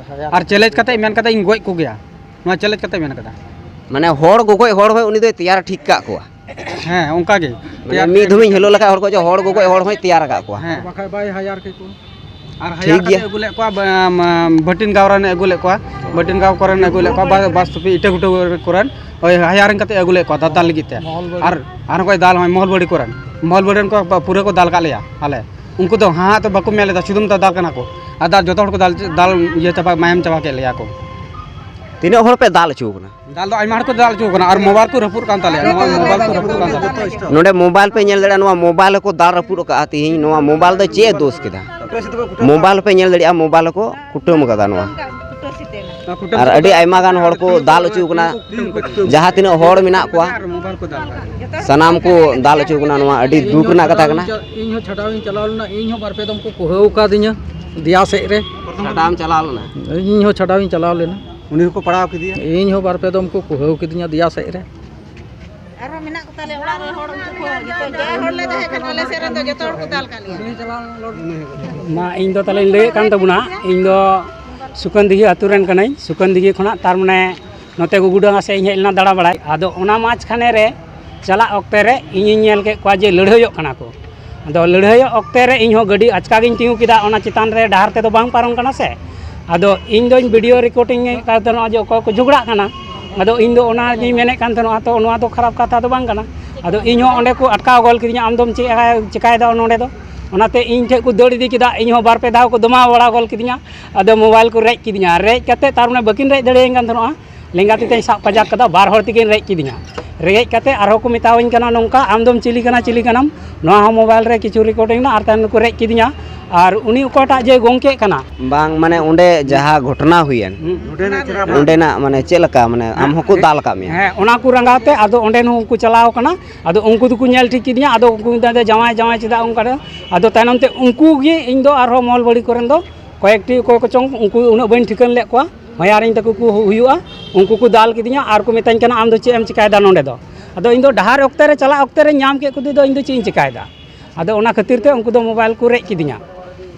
ᱟᱨ ᱪᱮᱞᱮᱧᱡᱽ ᱠᱟᱛᱮ ᱢᱮᱱ ᱠᱟᱫᱟ, ᱤᱧ ᱜᱚᱡ ᱠᱚᱜᱮᱭᱟ, ᱱᱚᱣᱟ ᱪᱮᱞᱮᱧᱡᱽ ᱠᱟᱛᱮ ᱢᱮᱱ ᱠᱟᱫᱟ᱾ ᱢᱟᱱᱮ ᱦᱚᱲ ᱜᱚᱜᱚᱡ ᱦᱚᱲ ᱦᱚᱸ ᱩᱱᱤ ᱫᱚᱭ ᱛᱮᱭᱟᱨ ᱴᱷᱤᱠ ᱠᱟᱜ ᱠᱚᱣᱟ᱾ ᱦᱮᱸ, ᱚᱱᱠᱟ ᱜᱮ᱾ ᱢᱟᱱᱮ ᱢᱤᱫ ᱫᱷᱚᱢᱤᱧ ᱦᱤᱞᱟᱹᱣ ᱞᱮᱠᱷᱟᱡ ᱦᱚᱲ ᱜᱚᱜᱚᱡ ᱦᱚᱲ ᱦᱚᱸᱭ ᱛᱮᱭᱟᱨ ᱟᱠᱟᱫ ᱠᱚᱣᱟ᱾ ᱦᱮᱸ᱾ ᱵᱟᱠᱷᱟᱡ ᱵᱟᱭ ᱦᱟᱭᱟᱨ ᱠᱮ ᱠᱚ᱾ ᱟᱨ ᱴᱷᱤᱠ ᱦᱟᱭᱟᱨ ᱠᱟᱛᱮ ᱜᱮᱭᱟ᱾ ᱟᱹᱜᱩ ᱞᱮᱫ ᱠᱚᱣᱟ, ᱵᱟ-, ᱢᱟ-, ᱵᱷᱟᱹᱴᱤᱱ ᱜᱟᱶ ᱨᱮᱱ ᱟᱹᱜᱩ ᱞᱮᱫ ᱠᱚᱣᱟ, ᱵᱷᱟᱹᱴᱤᱱ ᱜᱟᱶ ᱠᱚᱨᱮᱱ ᱟᱹᱜᱩ ᱞᱮᱫ ᱠᱚᱣᱟ, ᱵᱟ-, ᱵᱟᱥ ᱥᱴᱚᱯᱮᱡᱽ ᱤᱴᱟᱹ ᱜᱷᱩᱴᱩ ᱠᱚᱨᱮᱱ, ᱳᱭ ᱦᱟᱭᱟᱨᱤᱝ ᱠᱟᱛᱮ ᱟᱹᱜᱩ ᱞᱮᱫ ᱠᱚᱣᱟ ᱫᱟᱫᱟᱞ ᱞᱟᱹᱜᱤᱫ ᱛᱮ᱾ ᱢᱚᱦᱚᱞᱵᱟᱲᱤ᱾ ᱟᱨ, ᱟᱨ ᱚᱠᱚᱭ ᱫᱟᱞ ᱦᱚᱸ ᱢᱚᱦᱚᱞᱵᱟᱲᱤ ᱠᱚᱨᱮᱱ, ᱢᱚᱦᱚᱞᱵᱟᱲᱤ ᱨᱮᱱ ᱠᱚ ᱯᱩᱨᱟᱹ ᱠᱚ ᱫᱟᱞ ᱠᱟᱜ ᱞᱮᱭᱟ ᱟᱞᱮ᱾ ᱩᱱᱠᱩ ᱫᱚ ᱦᱟᱸ ᱦᱟᱸ ᱛᱚ ᱵᱟᱠᱚ ᱢᱮᱱ ᱞᱮᱫᱟ, ᱥᱩᱫᱷᱩ ᱢᱮᱛᱟ ᱫᱟᱞ ᱠᱟᱱᱟ ᱠᱚ᱾ ᱟᱨ ᱫᱟᱞ, ᱡᱚᱛᱚ ᱦᱚᱲ ᱠᱚ ᱫᱟᱞ, ᱫᱟᱞ ᱤᱭᱟᱹ ᱪᱟᱵᱟ, ᱢᱟᱭᱟᱢ ᱪᱟᱵᱟ ᱠᱮᱫ ᱞᱮᱭᱟ ᱠᱚ᱾ ᱛᱤᱱᱟᱹᱜ ᱦᱚᱲ ᱯᱮ ᱫᱟᱞ ᱦᱚᱪᱚ ᱠᱟᱱᱟ? ᱫᱟᱞ ᱫᱚ ᱟᱭᱢᱟ ᱦᱚᱲ ᱠᱚ ᱫᱟᱞ ᱦᱚᱪᱚ ᱠᱟᱱᱟ, ᱟᱨ ᱢᱳᱵᱟᱭᱤᱞ ᱠᱚ ᱨᱟᱹᱯᱩᱫ ᱠᱟᱱ ᱛᱟᱞᱮᱭᱟ, ᱱᱚᱣᱟ ᱢᱳᱵᱟᱭᱤᱞ ᱠᱚ ᱨᱟᱹᱯᱩᱫ ᱠᱟᱱ ᱛᱟᱞᱮᱭᱟ᱾ ᱱᱚᱰᱮ ᱢᱳᱵᱟᱭᱤᱞ ᱯᱮ ᱧᱮᱞ ᱫᱟᱲᱮᱭᱟᱜᱼᱟ, ᱱᱚᱣᱟ ᱢᱳᱵᱟᱭᱤᱞ ᱦᱚᱸᱠᱚ ᱫᱟᱞ ᱨᱟᱹᱯᱩᱫ ᱟᱠᱟᱫᱼᱟ ᱛᱤᱦᱤᱧ᱾ ᱱᱚᱣᱟ ᱢᱳᱵᱟᱭᱤᱞ ᱫᱚ ᱪᱮᱫ ᱮ ᱫᱳᱥ ᱠᱮᱫᱟ? ᱢᱳᱵᱟᱭᱤᱞ ᱯᱮ ᱧᱮᱞ ᱫᱟᱲᱮᱭᱟᱜᱼᱟ, ᱢᱳᱵᱟᱭᱤᱞ ᱦᱚᱸᱠᱚ ᱠᱩᱴᱟᱹᱢ ᱟᱠᱟᱫᱟ ᱱᱚᱣᱟ᱾ ᱟᱨ ᱟᱹᱰᱤ ᱟᱭᱢᱟ ᱜᱟᱱ ᱦᱚᱲ ᱠᱚ ᱫᱟᱞ ᱦᱚᱪᱚ ᱠᱟᱱᱟ, ᱡᱟᱦᱟᱸ ᱛᱤᱱᱟᱹᱜ ᱦᱚᱲ ᱢᱮᱱᱟᱜ ᱠᱚᱣᱟ, ᱥᱟᱱᱟᱢ ᱠᱚ ᱫᱟᱞ ᱦᱚᱪᱚ ᱠᱟᱱᱟ᱾ ᱱᱚᱣᱟ ᱟᱹᱰᱤ ᱫᱩᱠ ᱨᱮᱱᱟᱜ ᱠᱟᱛᱷᱟ ᱠᱟᱱᱟ᱾ ᱤᱧ ᱦᱚᱸ ᱪᱷᱟᱰᱟᱣ ᱤᱧ ᱪᱟᱞᱟᱣ ᱞᱮᱱᱟ, ᱤᱧ ᱦᱚᱸ ᱵᱟᱨ ᱯᱮ ᱫᱚᱢ ᱠᱚ ᱠᱩᱦᱟᱹᱣ ᱟᱠᱟᱫᱤᱧᱟ ᱫᱮᱭᱟ ᱥᱮᱫ ᱨᱮ᱾ ᱪᱷᱟᱰᱟᱣ ᱮᱢ ᱪᱟᱞᱟᱣ ᱞᱮᱱᱟ? ᱤᱧ ᱦᱚᱸ ᱪᱷᱟᱰᱟᱣ ᱤᱧ ᱪᱟᱞᱟᱣ ᱞᱮᱱᱟ᱾ ᱩᱱᱤ ᱦᱚᱸᱠᱚ ᱯᱟᱲᱟᱣ ᱠᱮᱫᱮᱭᱟ? ᱤᱧ ᱦᱚᱸ ᱵᱟᱨ ᱯᱮ ᱫᱚᱢ ᱠᱚ ᱠᱩᱦᱟᱹᱣ ᱠᱤᱫᱤᱧᱟ ᱫᱮᱭᱟ ᱥᱮᱫ ᱨᱮ᱾ ᱟᱨᱦᱚᱸ ᱢᱮᱱᱟᱜ ᱠᱚ ᱛᱟᱞᱮᱭᱟ ᱚᱲᱟᱜ ᱨᱮ ᱦᱚᱲ, ᱩᱱᱠᱩ ᱠᱚ ᱡᱚᱛᱚ ᱦᱚᱲ ᱞᱮ ᱛᱟᱦᱮᱸ ᱠᱟᱱᱟ, ᱟᱞᱮ ᱥᱮᱫ ᱨᱮᱱ ᱫᱚ ᱡᱚᱛᱚ ᱦᱚᱲ ᱠᱚ ᱫᱟᱞ ᱠᱟᱜ ᱞᱮᱭᱟ᱾ ᱢᱟ, ᱤᱧ ᱫᱚ ᱛᱟᱦᱞᱮᱧ ᱞᱟᱹᱭᱮᱫ ᱠᱟᱱ ᱛᱟᱵᱚᱱᱟ, ᱤᱧ ᱫᱚ ᱥᱩᱠᱟᱹᱱᱫᱤᱜᱷᱤ ᱟᱹᱛᱩ ᱨᱮᱱ ᱠᱟᱹᱱᱟᱹᱧ᱾ ᱥᱩᱠᱟᱹᱱᱫᱤᱜᱷᱤ ᱠᱷᱚᱱᱟᱜ ᱛᱟᱨ ᱢᱟᱱᱮ ᱱᱚᱛᱮ ᱜᱩᱜᱩᱰᱟᱸᱜᱟ ᱥᱮᱫ ᱤᱧ ᱦᱮᱡ ᱞᱮᱱᱟ ᱫᱟᱬᱟ ᱵᱟᱲᱟᱭ᱾ ᱟᱫᱚ ᱚᱱᱟ ᱢᱟᱡᱽ ᱠᱷᱟᱱᱮ ᱨᱮ ᱪᱟᱞᱟᱜ ᱚᱠᱛᱮ ᱨᱮ ᱤᱧᱤᱧ ᱧᱮᱞ ᱠᱮᱫ ᱠᱚᱣᱟ ᱡᱮ ᱞᱟᱹᱲᱦᱟᱹᱭᱚᱜ ᱠᱟᱱᱟ ᱠᱚ᱾ ᱟᱫᱚ ᱞᱟᱹᱲᱦᱟᱹᱭᱚᱜ ᱚᱠᱛᱮ ᱨᱮ ᱤᱧ ᱦᱚᱸ ᱜᱟᱹᱰᱤ ᱟᱪᱠᱟ ᱜᱤᱧ ᱛᱤᱸᱜᱩ ᱠᱮᱫᱟ, ᱚᱱᱟ ᱪᱮᱛᱟᱱ ᱨᱮ ᱰᱟᱦᱟᱨ ᱛᱮᱫᱚ ᱵᱟᱝ ᱯᱟᱨᱚᱢ ᱠᱟᱱᱟ ᱥᱮ᱾ ᱟᱫᱚ ᱤᱧ ᱫᱚᱧ ᱵᱷᱤᱰᱤᱭᱳ ᱨᱮᱠᱳᱨᱰᱤᱝ ᱮᱫ ᱠᱟᱱ ᱛᱟᱦᱮᱱᱟ ᱡᱮ ᱚᱠᱚᱭ ᱠᱚ ᱡᱷᱚᱜᱽᱲᱟᱜ ᱠᱟᱱᱟ᱾ ᱟᱫᱚ ᱤᱧ ᱫᱚ ᱚᱱᱟᱜᱤᱧ ᱢᱮᱱᱮᱫ ᱠᱟᱱ ᱛᱟᱦᱮᱱᱟ, ᱛᱚ ᱱᱚᱣᱟ ᱫᱚ ᱠᱷᱟᱨᱟᱯ ᱠᱟᱛᱷᱟ ᱫᱚ ᱵᱟᱝ ᱠᱟᱱᱟ᱾ ᱟᱫᱚ ᱤᱧ ᱦᱚᱸ ᱚᱸᱰᱮ ᱠᱚ ᱟᱴᱠᱟᱣ ᱜᱚᱞ ᱠᱤᱫᱤᱧᱟ, "ᱟᱢ ᱫᱚᱢ ᱪᱮᱫ ᱮ ᱪᱮᱠᱟᱭᱮᱫᱟ ᱱᱚᱸᱰᱮ ᱫᱚ?" ᱚᱱᱟᱛᱮ ᱤᱧ ᱴᱷᱮᱱ ᱠᱚ ᱫᱟᱹᱲ ᱤᱫᱤ ᱠᱮᱫᱟ, ᱤᱧ ᱦᱚᱸ ᱵᱟᱨ ᱯᱮ ᱫᱷᱟᱣ ᱠᱚ ᱫᱚᱢᱟᱣ ᱵᱟᱲᱟ ᱜᱚᱞ ᱠᱤᱫᱤᱧᱟ᱾ ᱟᱫᱚ ᱢᱳᱵᱟᱭᱤᱞ ᱠᱚ ᱨᱮᱡ ᱠᱤᱫᱤᱧᱟ, ᱨᱮᱡ ᱠᱟᱛᱮ ᱛᱟᱨ ᱢᱟᱱᱮ ᱵᱟᱹᱠᱤᱱ ᱨᱮᱡ ᱫᱟᱲᱮᱭᱟᱹᱧ ᱠᱟᱱ ᱛᱟᱦᱮᱱᱟ, ᱞᱮᱸᱜᱟ ᱛᱤ ᱛᱮᱧ ᱥᱟᱵ ᱯᱟᱡᱟᱠ ᱠᱟᱫᱟ, ᱵᱟᱨ ᱦᱚᱲ ᱛᱮᱠᱤᱱ ᱨᱮᱡ ᱠᱤᱫᱤᱧᱟ᱾ ᱨᱮᱸᱜᱮᱡ ᱠᱟᱛᱮ ᱟᱨᱦᱚᱸ ᱠᱚ ᱢᱮᱛᱟᱣᱟᱹᱧ ᱠᱟᱱᱟ ᱱᱚᱝᱠᱟ, "ᱟᱢ ᱫᱚᱢ ᱪᱤᱞᱤ ᱠᱟᱱᱟ, ᱪᱤᱞᱤ ᱠᱟᱱᱟᱢ?" ᱱᱚᱣᱟ ᱦᱚᱸ ᱢᱳᱵᱟᱭᱤᱞ ᱨᱮ ᱠᱤᱪᱷᱩ ᱨᱮᱠᱚᱨᱰᱤᱝ ᱢᱮᱱᱟᱜᱼᱟ, ᱟᱨ ᱛᱟᱭᱚᱢ ᱫᱚᱠᱚ ᱨᱮᱡ ᱠᱤᱫᱤᱧᱟ᱾ ᱟᱨ ᱩᱱᱤ ᱚᱠᱚᱭᱴᱟᱜ ᱡᱮ ᱜᱚᱢᱠᱮ ᱠᱟᱱᱟ, ᱵᱟᱝ, ᱢᱟᱱᱮ ᱚᱸᱰᱮ ᱡᱟᱦᱟᱸ ᱜᱷᱚᱴᱚᱱᱟ ᱦᱩᱭᱮᱱ, ᱦᱩᱸ᱾ ᱚᱸᱰᱮᱱᱟᱜ ᱪᱮᱦᱨᱟ ᱵᱟᱝ᱾ ᱚᱸᱰᱮᱱᱟᱜ ᱢᱟᱱᱮ ᱪᱮᱫ ᱞᱮᱠᱟ, ᱢᱟᱱᱮ ᱟᱢ ᱦᱚᱸᱠᱚ ᱫᱟᱞ ᱟᱠᱟᱫ ᱢᱮᱭᱟ? ᱦᱮᱸ, ᱚᱱᱟ ᱠᱚ ᱨᱟᱸᱜᱟᱣ ᱛᱮ ᱟᱫᱚ ᱚᱸᱰᱮᱱ ᱦᱚᱸ ᱩᱱᱠᱩ ᱪᱟᱞᱟᱣ ᱟᱠᱟᱱᱟ᱾ ᱟᱫᱚ ᱩᱱᱠᱩ ᱫᱚᱠᱚ ᱧᱮᱞ ᱴᱷᱤᱠ ᱠᱤᱫᱤᱧᱟ, ᱟᱫᱚ ᱩᱱᱠᱩ ᱢᱮᱛᱟᱫᱟ, "ᱡᱟᱶᱟᱭ, ᱡᱟᱶᱟᱭ ᱪᱮᱫᱟᱜ ᱚᱱᱠᱟ ᱫᱚ?" ᱟᱫᱚ ᱛᱟᱭᱱᱚᱢ ᱛᱮ ᱩᱱᱠᱩ ᱜᱮ ᱤᱧ ᱫᱚ ᱟᱨᱦᱚᱸ ᱢᱚᱞ ᱵᱟᱲᱤ ᱠᱚᱨᱮᱱ ᱫᱚ ᱠᱚᱭᱮᱠᱴᱤ ᱚᱠᱚᱭ ᱠᱚᱪᱚᱝ, ᱩᱱᱠᱩ ᱩᱱᱟᱹᱜ ᱵᱟᱹᱧ ᱴᱷᱤᱠᱟᱹᱱ ᱞᱮᱫ ᱠᱚᱣᱟ, ᱦᱚᱧᱦᱟᱨᱤᱧ ᱛᱟᱠᱚ ᱠᱚ ᱦᱩᱭᱩᱜᱼᱟ, ᱩᱱᱠᱩ ᱠᱚ ᱫᱟᱞ ᱠᱤᱫᱤᱧᱟ ᱟᱨ ᱠᱚ ᱢᱮᱛᱟᱧ ᱠᱟᱱᱟ, "ᱟᱢ ᱫᱚ ᱪᱮᱫ ᱮᱢ ᱪᱤᱠᱟᱭᱮᱫᱟ ᱱᱚᱸᱰᱮ ᱫᱚ?" ᱟᱫᱚ ᱤᱧ ᱫᱚ ᱰᱟᱦᱟᱨ ᱚᱠᱛᱮ ᱨᱮ ᱪᱟᱞᱟᱜ ᱚᱠᱛᱮ ᱨᱮ ᱧᱟᱢ ᱠᱮᱫ ᱠᱚᱫᱚ ᱤᱧ ᱫᱚ ᱪᱮᱫ ᱤᱧ ᱪᱤᱠᱟᱭᱮᱫᱟ? ᱟᱫᱚ ᱚᱱᱟ ᱠᱷᱟᱹᱛᱤᱨ ᱛᱮ ᱩᱱᱠᱩ ᱫᱚ ᱢᱳᱵᱟᱭᱤᱞ ᱠᱚ ᱨᱮᱡ ᱠᱤᱫᱤᱧᱟ᱾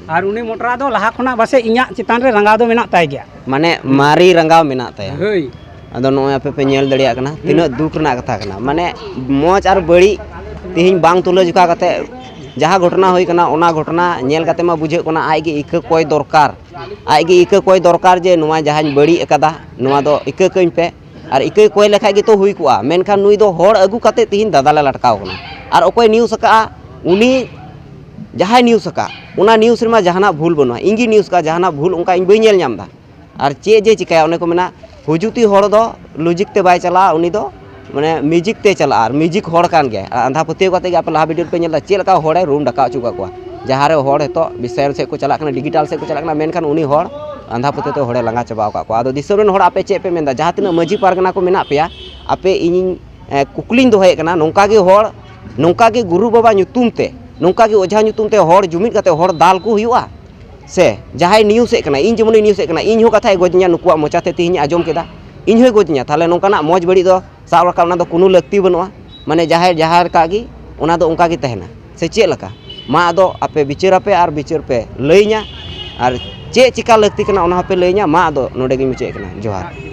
ᱟᱨ ᱩᱱᱤ ᱢᱚᱴᱨᱟ ᱫᱚ ᱞᱟᱦᱟ ᱠᱷᱚᱱᱟᱜ ᱯᱟᱥᱮᱡ ᱤᱧᱟᱹᱜ ᱪᱮᱛᱟᱱ ᱨᱮ ᱨᱟᱸᱜᱟᱣ ᱫᱚ ᱢᱮᱱᱟᱜ ᱛᱟᱭ ᱜᱮᱭᱟ᱾ ᱢᱟᱱᱮ ᱢᱟᱨᱮ ᱨᱟᱸᱜᱟᱣ ᱢᱮᱱᱟᱜ ᱛᱟᱭᱟ᱾ ᱦᱳᱭ᱾ ᱟᱫᱚ ᱱᱚᱜᱼᱚᱭ ᱟᱯᱮ ᱯᱮ ᱧᱮᱞ ᱫᱟᱲᱮᱭᱟᱜ ᱠᱟᱱᱟ, ᱛᱤᱱᱟᱹᱜ ᱫᱩᱠ ᱨᱮᱱᱟᱜ ᱠᱟᱛᱷᱟ ᱠᱟᱱᱟ᱾ ᱢᱟᱱᱮ ᱢᱚᱡᱽ ᱟᱨ ᱵᱟᱹᱲᱤᱡ ᱛᱮᱦᱮᱧ ᱵᱟᱝ ᱛᱩᱞᱟᱹ ᱡᱚᱠᱷᱟ ᱠᱟᱛᱮ ᱡᱟᱦᱟᱸ ᱜᱷᱚᱴᱚᱱᱟ ᱦᱩᱭ ᱠᱟᱱᱟ, ᱚᱱᱟ ᱜᱷᱚᱴᱚᱱᱟ ᱧᱮᱞ ᱠᱟᱛᱮ ᱢᱟ ᱵᱩᱡᱷᱟᱹᱜ ᱠᱟᱱᱟ ᱟᱡ ᱜᱮ ᱤᱠᱟᱹ ᱠᱚᱭ ᱫᱚᱨᱠᱟᱨ, ᱟᱡ ᱜᱮ ᱤᱠᱟᱹ ᱠᱚᱭ ᱫᱚᱨᱠᱟᱨ ᱡᱮ ᱱᱚᱣᱟ ᱡᱟᱦᱟᱸᱧ ᱵᱟᱹᱲᱤᱡ ᱟᱠᱟᱫᱟ, ᱱᱚᱣᱟ ᱫᱚ ᱤᱠᱟᱹ ᱠᱟᱹᱧ ᱯᱮ᱾ ᱟᱨ ᱤᱠᱟᱹᱭ ᱠᱚᱭ ᱞᱮᱠᱷᱟᱡ ᱜᱮᱛᱚ ᱦᱩᱭ ᱠᱚᱜᱼᱟ, ᱢᱮᱱᱠᱷᱟᱱ ᱱᱩᱭ ᱫᱚ ᱦᱚᱲ ᱟᱹᱜᱩ ᱠᱟᱛᱮ ᱛᱤᱦᱤᱧ ᱫᱟᱫᱟᱞᱮ ᱞᱟᱴᱠᱟᱣ ᱠᱟᱱᱟ᱾ ᱟᱨ ᱚᱠᱚᱭ ᱱᱤᱭᱩᱡᱽ ᱟᱠᱟᱫᱼᱟ? ᱩᱱᱤ ᱡᱟᱦᱟᱸᱭ ᱱᱤᱭᱩᱡᱽ ᱟᱠᱟᱫ, ᱚᱱᱟ ᱱᱤᱭᱩᱡᱽ ᱨᱮᱢᱟ ᱡᱟᱦᱟᱱᱟᱜ ᱵᱷᱩᱞ ᱵᱟᱹᱱᱩᱜᱼᱟ, ᱤᱧ ᱜᱮ ᱱᱤᱭᱩᱡᱽ ᱟᱠᱟᱫ, ᱡᱟᱦᱟᱱᱟᱜ ᱵᱷᱩᱞ ᱚᱱᱠᱟ ᱤᱧ ᱵᱟᱹᱧ ᱧᱮᱞ ᱧᱟᱢ ᱮᱫᱟ᱾ ᱟᱨ ᱪᱮᱫ ᱡᱮ ᱪᱤᱠᱟᱹᱭᱟ, ᱚᱱᱮ ᱠᱚ ᱢᱮᱱᱟ ᱦᱩᱡᱩᱛᱤ ᱦᱚᱲ ᱫᱚ ᱞᱚᱡᱤᱠ ᱛᱮ ᱵᱟᱭ ᱪᱟᱞᱟᱜᱼᱟ, ᱩᱱᱤ ᱫᱚ ᱢᱟᱱᱮ ᱢᱤᱭᱩᱡᱤᱠ ᱛᱮ ᱪᱟᱞᱟᱜᱼᱟ, ᱟᱨ ᱢᱤᱭᱩᱡᱤᱠ ᱦᱚᱲ ᱠᱟᱱ ᱜᱮᱭᱟᱭ᱾ ᱟᱨ ᱟᱸᱫᱷᱟ ᱯᱟᱹᱛᱭᱟᱹᱣ ᱠᱟᱛᱮ ᱜᱮ ᱟᱯᱮ ᱞᱟᱦᱟ ᱵᱷᱤᱰᱤᱭᱳ ᱨᱮᱯᱮ ᱧᱮᱞ ᱮᱫᱟ ᱪᱮᱫ ᱞᱮᱠᱟ ᱦᱚᱲᱮ ᱨᱩᱢ ᱰᱟᱠᱟᱣ ᱦᱚᱪᱚ ᱠᱟᱜ ᱠᱚᱣᱟ᱾ ᱡᱟᱦᱟᱸ ᱨᱮ ᱦᱚᱲ ᱱᱤᱛᱚᱜ ᱵᱤᱥᱥᱟᱭᱚᱱ ᱥᱮᱫ ᱠᱚ ᱪᱟᱞᱟᱜ ᱠᱟᱱᱟ, ᱰᱤᱡᱤᱴᱟᱞ ᱥᱮᱫ ᱠᱚ ᱪᱟᱞᱟᱜ ᱠᱟᱱᱟ, ᱢᱮᱱᱠᱷᱟᱱ ᱩᱱᱤ ᱦᱚᱲ ᱟᱸᱫᱷᱟ ᱯᱟᱹᱛᱭᱟᱹᱣ ᱛᱮ ᱦᱚᱲᱮ ᱞᱟᱸᱜᱟ ᱪᱟᱵᱟᱣ ᱟᱠᱟᱫ ᱠᱚᱣᱟ᱾ ᱟᱫᱚ ᱫᱤᱥᱚᱢ ᱨᱮᱱ ᱦᱚᱲ ᱟᱯᱮ ᱪᱮᱫ ᱯᱮ ᱢᱮᱱᱫᱟ? ᱡᱟᱦᱟᱸ ᱛᱤᱱᱟᱹᱜ ᱢᱟᱹᱡᱷᱤ ᱯᱟᱨᱜᱟᱱᱟ ᱠᱚ ᱢᱮᱱᱟᱜ ᱯᱮᱭᱟ, ᱟᱯᱮ ᱤᱧᱤᱧ, ᱮ, ᱠᱩᱠᱞᱤᱧ ᱫᱚᱦᱚᱭᱮᱫ ᱠᱟᱱᱟ, ᱱᱚᱝᱠᱟ ᱜᱮ ᱦᱚᱲ, ᱱᱚᱝᱠᱟ ᱜᱮ ᱜᱩᱨᱩ ᱵᱟᱵᱟ ᱧᱩᱛᱩᱢ ᱛᱮ, ᱱᱚᱝᱠᱟ ᱜᱮ ᱚᱡᱷᱟ ᱧᱩᱛᱩᱢ ᱛᱮ ᱦᱚᱲ ᱡᱩᱢᱤᱫ ᱠᱟᱛᱮ ᱦᱚᱲ ᱫᱟᱞ ᱠᱚ ᱦᱩᱭᱩᱜᱼᱟ? ᱥᱮ ᱡᱟᱦᱟᱸᱭ ᱱᱤᱭᱩᱡᱽ ᱮᱫ ᱠᱟᱱᱟ, ᱤᱧ ᱡᱮᱢᱚᱱᱤᱧ ᱱᱤᱭᱩᱡᱽ ᱮᱫ ᱠᱟᱱᱟ, ᱤᱧ ᱦᱚᱸ ᱠᱟᱛᱷᱟᱭ ᱜᱚᱡᱤᱧᱟ, ᱱᱩᱠᱩᱣᱟᱜ ᱢᱚᱪᱟ ᱛᱮ ᱛᱮᱦᱮᱧ ᱟᱸᱡᱚᱢ ᱠᱮᱫᱟ, ᱤᱧ ᱦᱚᱸᱭ ᱜᱚᱡᱤᱧᱟ᱾ ᱛᱟᱦᱚᱞᱮ ᱱᱚᱝᱠᱟᱱᱟᱜ ᱢᱚᱡᱽ ᱵᱟᱹᱲᱤᱡ ᱫᱚ ᱥᱟᱵ ᱨᱟᱠᱟᱵ ᱨᱮᱱᱟᱜ ᱫᱚ ᱠᱳᱱᱳ ᱞᱟᱹᱠᱛᱤ ᱵᱟᱹᱱᱩᱜᱼᱟ᱾ ᱢᱟᱱᱮ ᱡᱟᱦᱟᱸᱭ ᱡᱟᱦᱟᱸ ᱞᱮᱠᱟ ᱜᱮ, ᱚᱱᱟ ᱫᱚ ᱚᱱᱠᱟ ᱜᱮ ᱛᱟᱦᱮᱱᱟ᱾ ᱥᱮ ᱪᱮᱫ ᱞᱮᱠᱟ? ᱢᱟ ᱟᱫᱚ ᱟᱯᱮ ᱵᱤᱪᱟᱹᱨ ᱟᱯᱮ ᱟᱨ ᱵᱤᱪᱟᱹᱨ ᱯᱮ ᱞᱟᱹᱭᱟᱹᱧᱟ, ᱟᱨ ᱪᱮᱫ ᱪᱤᱠᱟ ᱞᱟᱹᱠᱛᱤ ᱠᱟᱱᱟ ᱚᱱᱟ ᱦᱚᱸᱯᱮ ᱞᱟᱹᱭᱟᱹᱧᱟ᱾ ᱢᱟ ᱟᱫᱚ ᱱᱚᱰᱮ ᱜᱤᱧ ᱢᱩᱪᱟᱹᱫ ᱮᱫ ᱠᱟᱱᱟ᱾ ᱡᱚᱦᱟᱨ᱾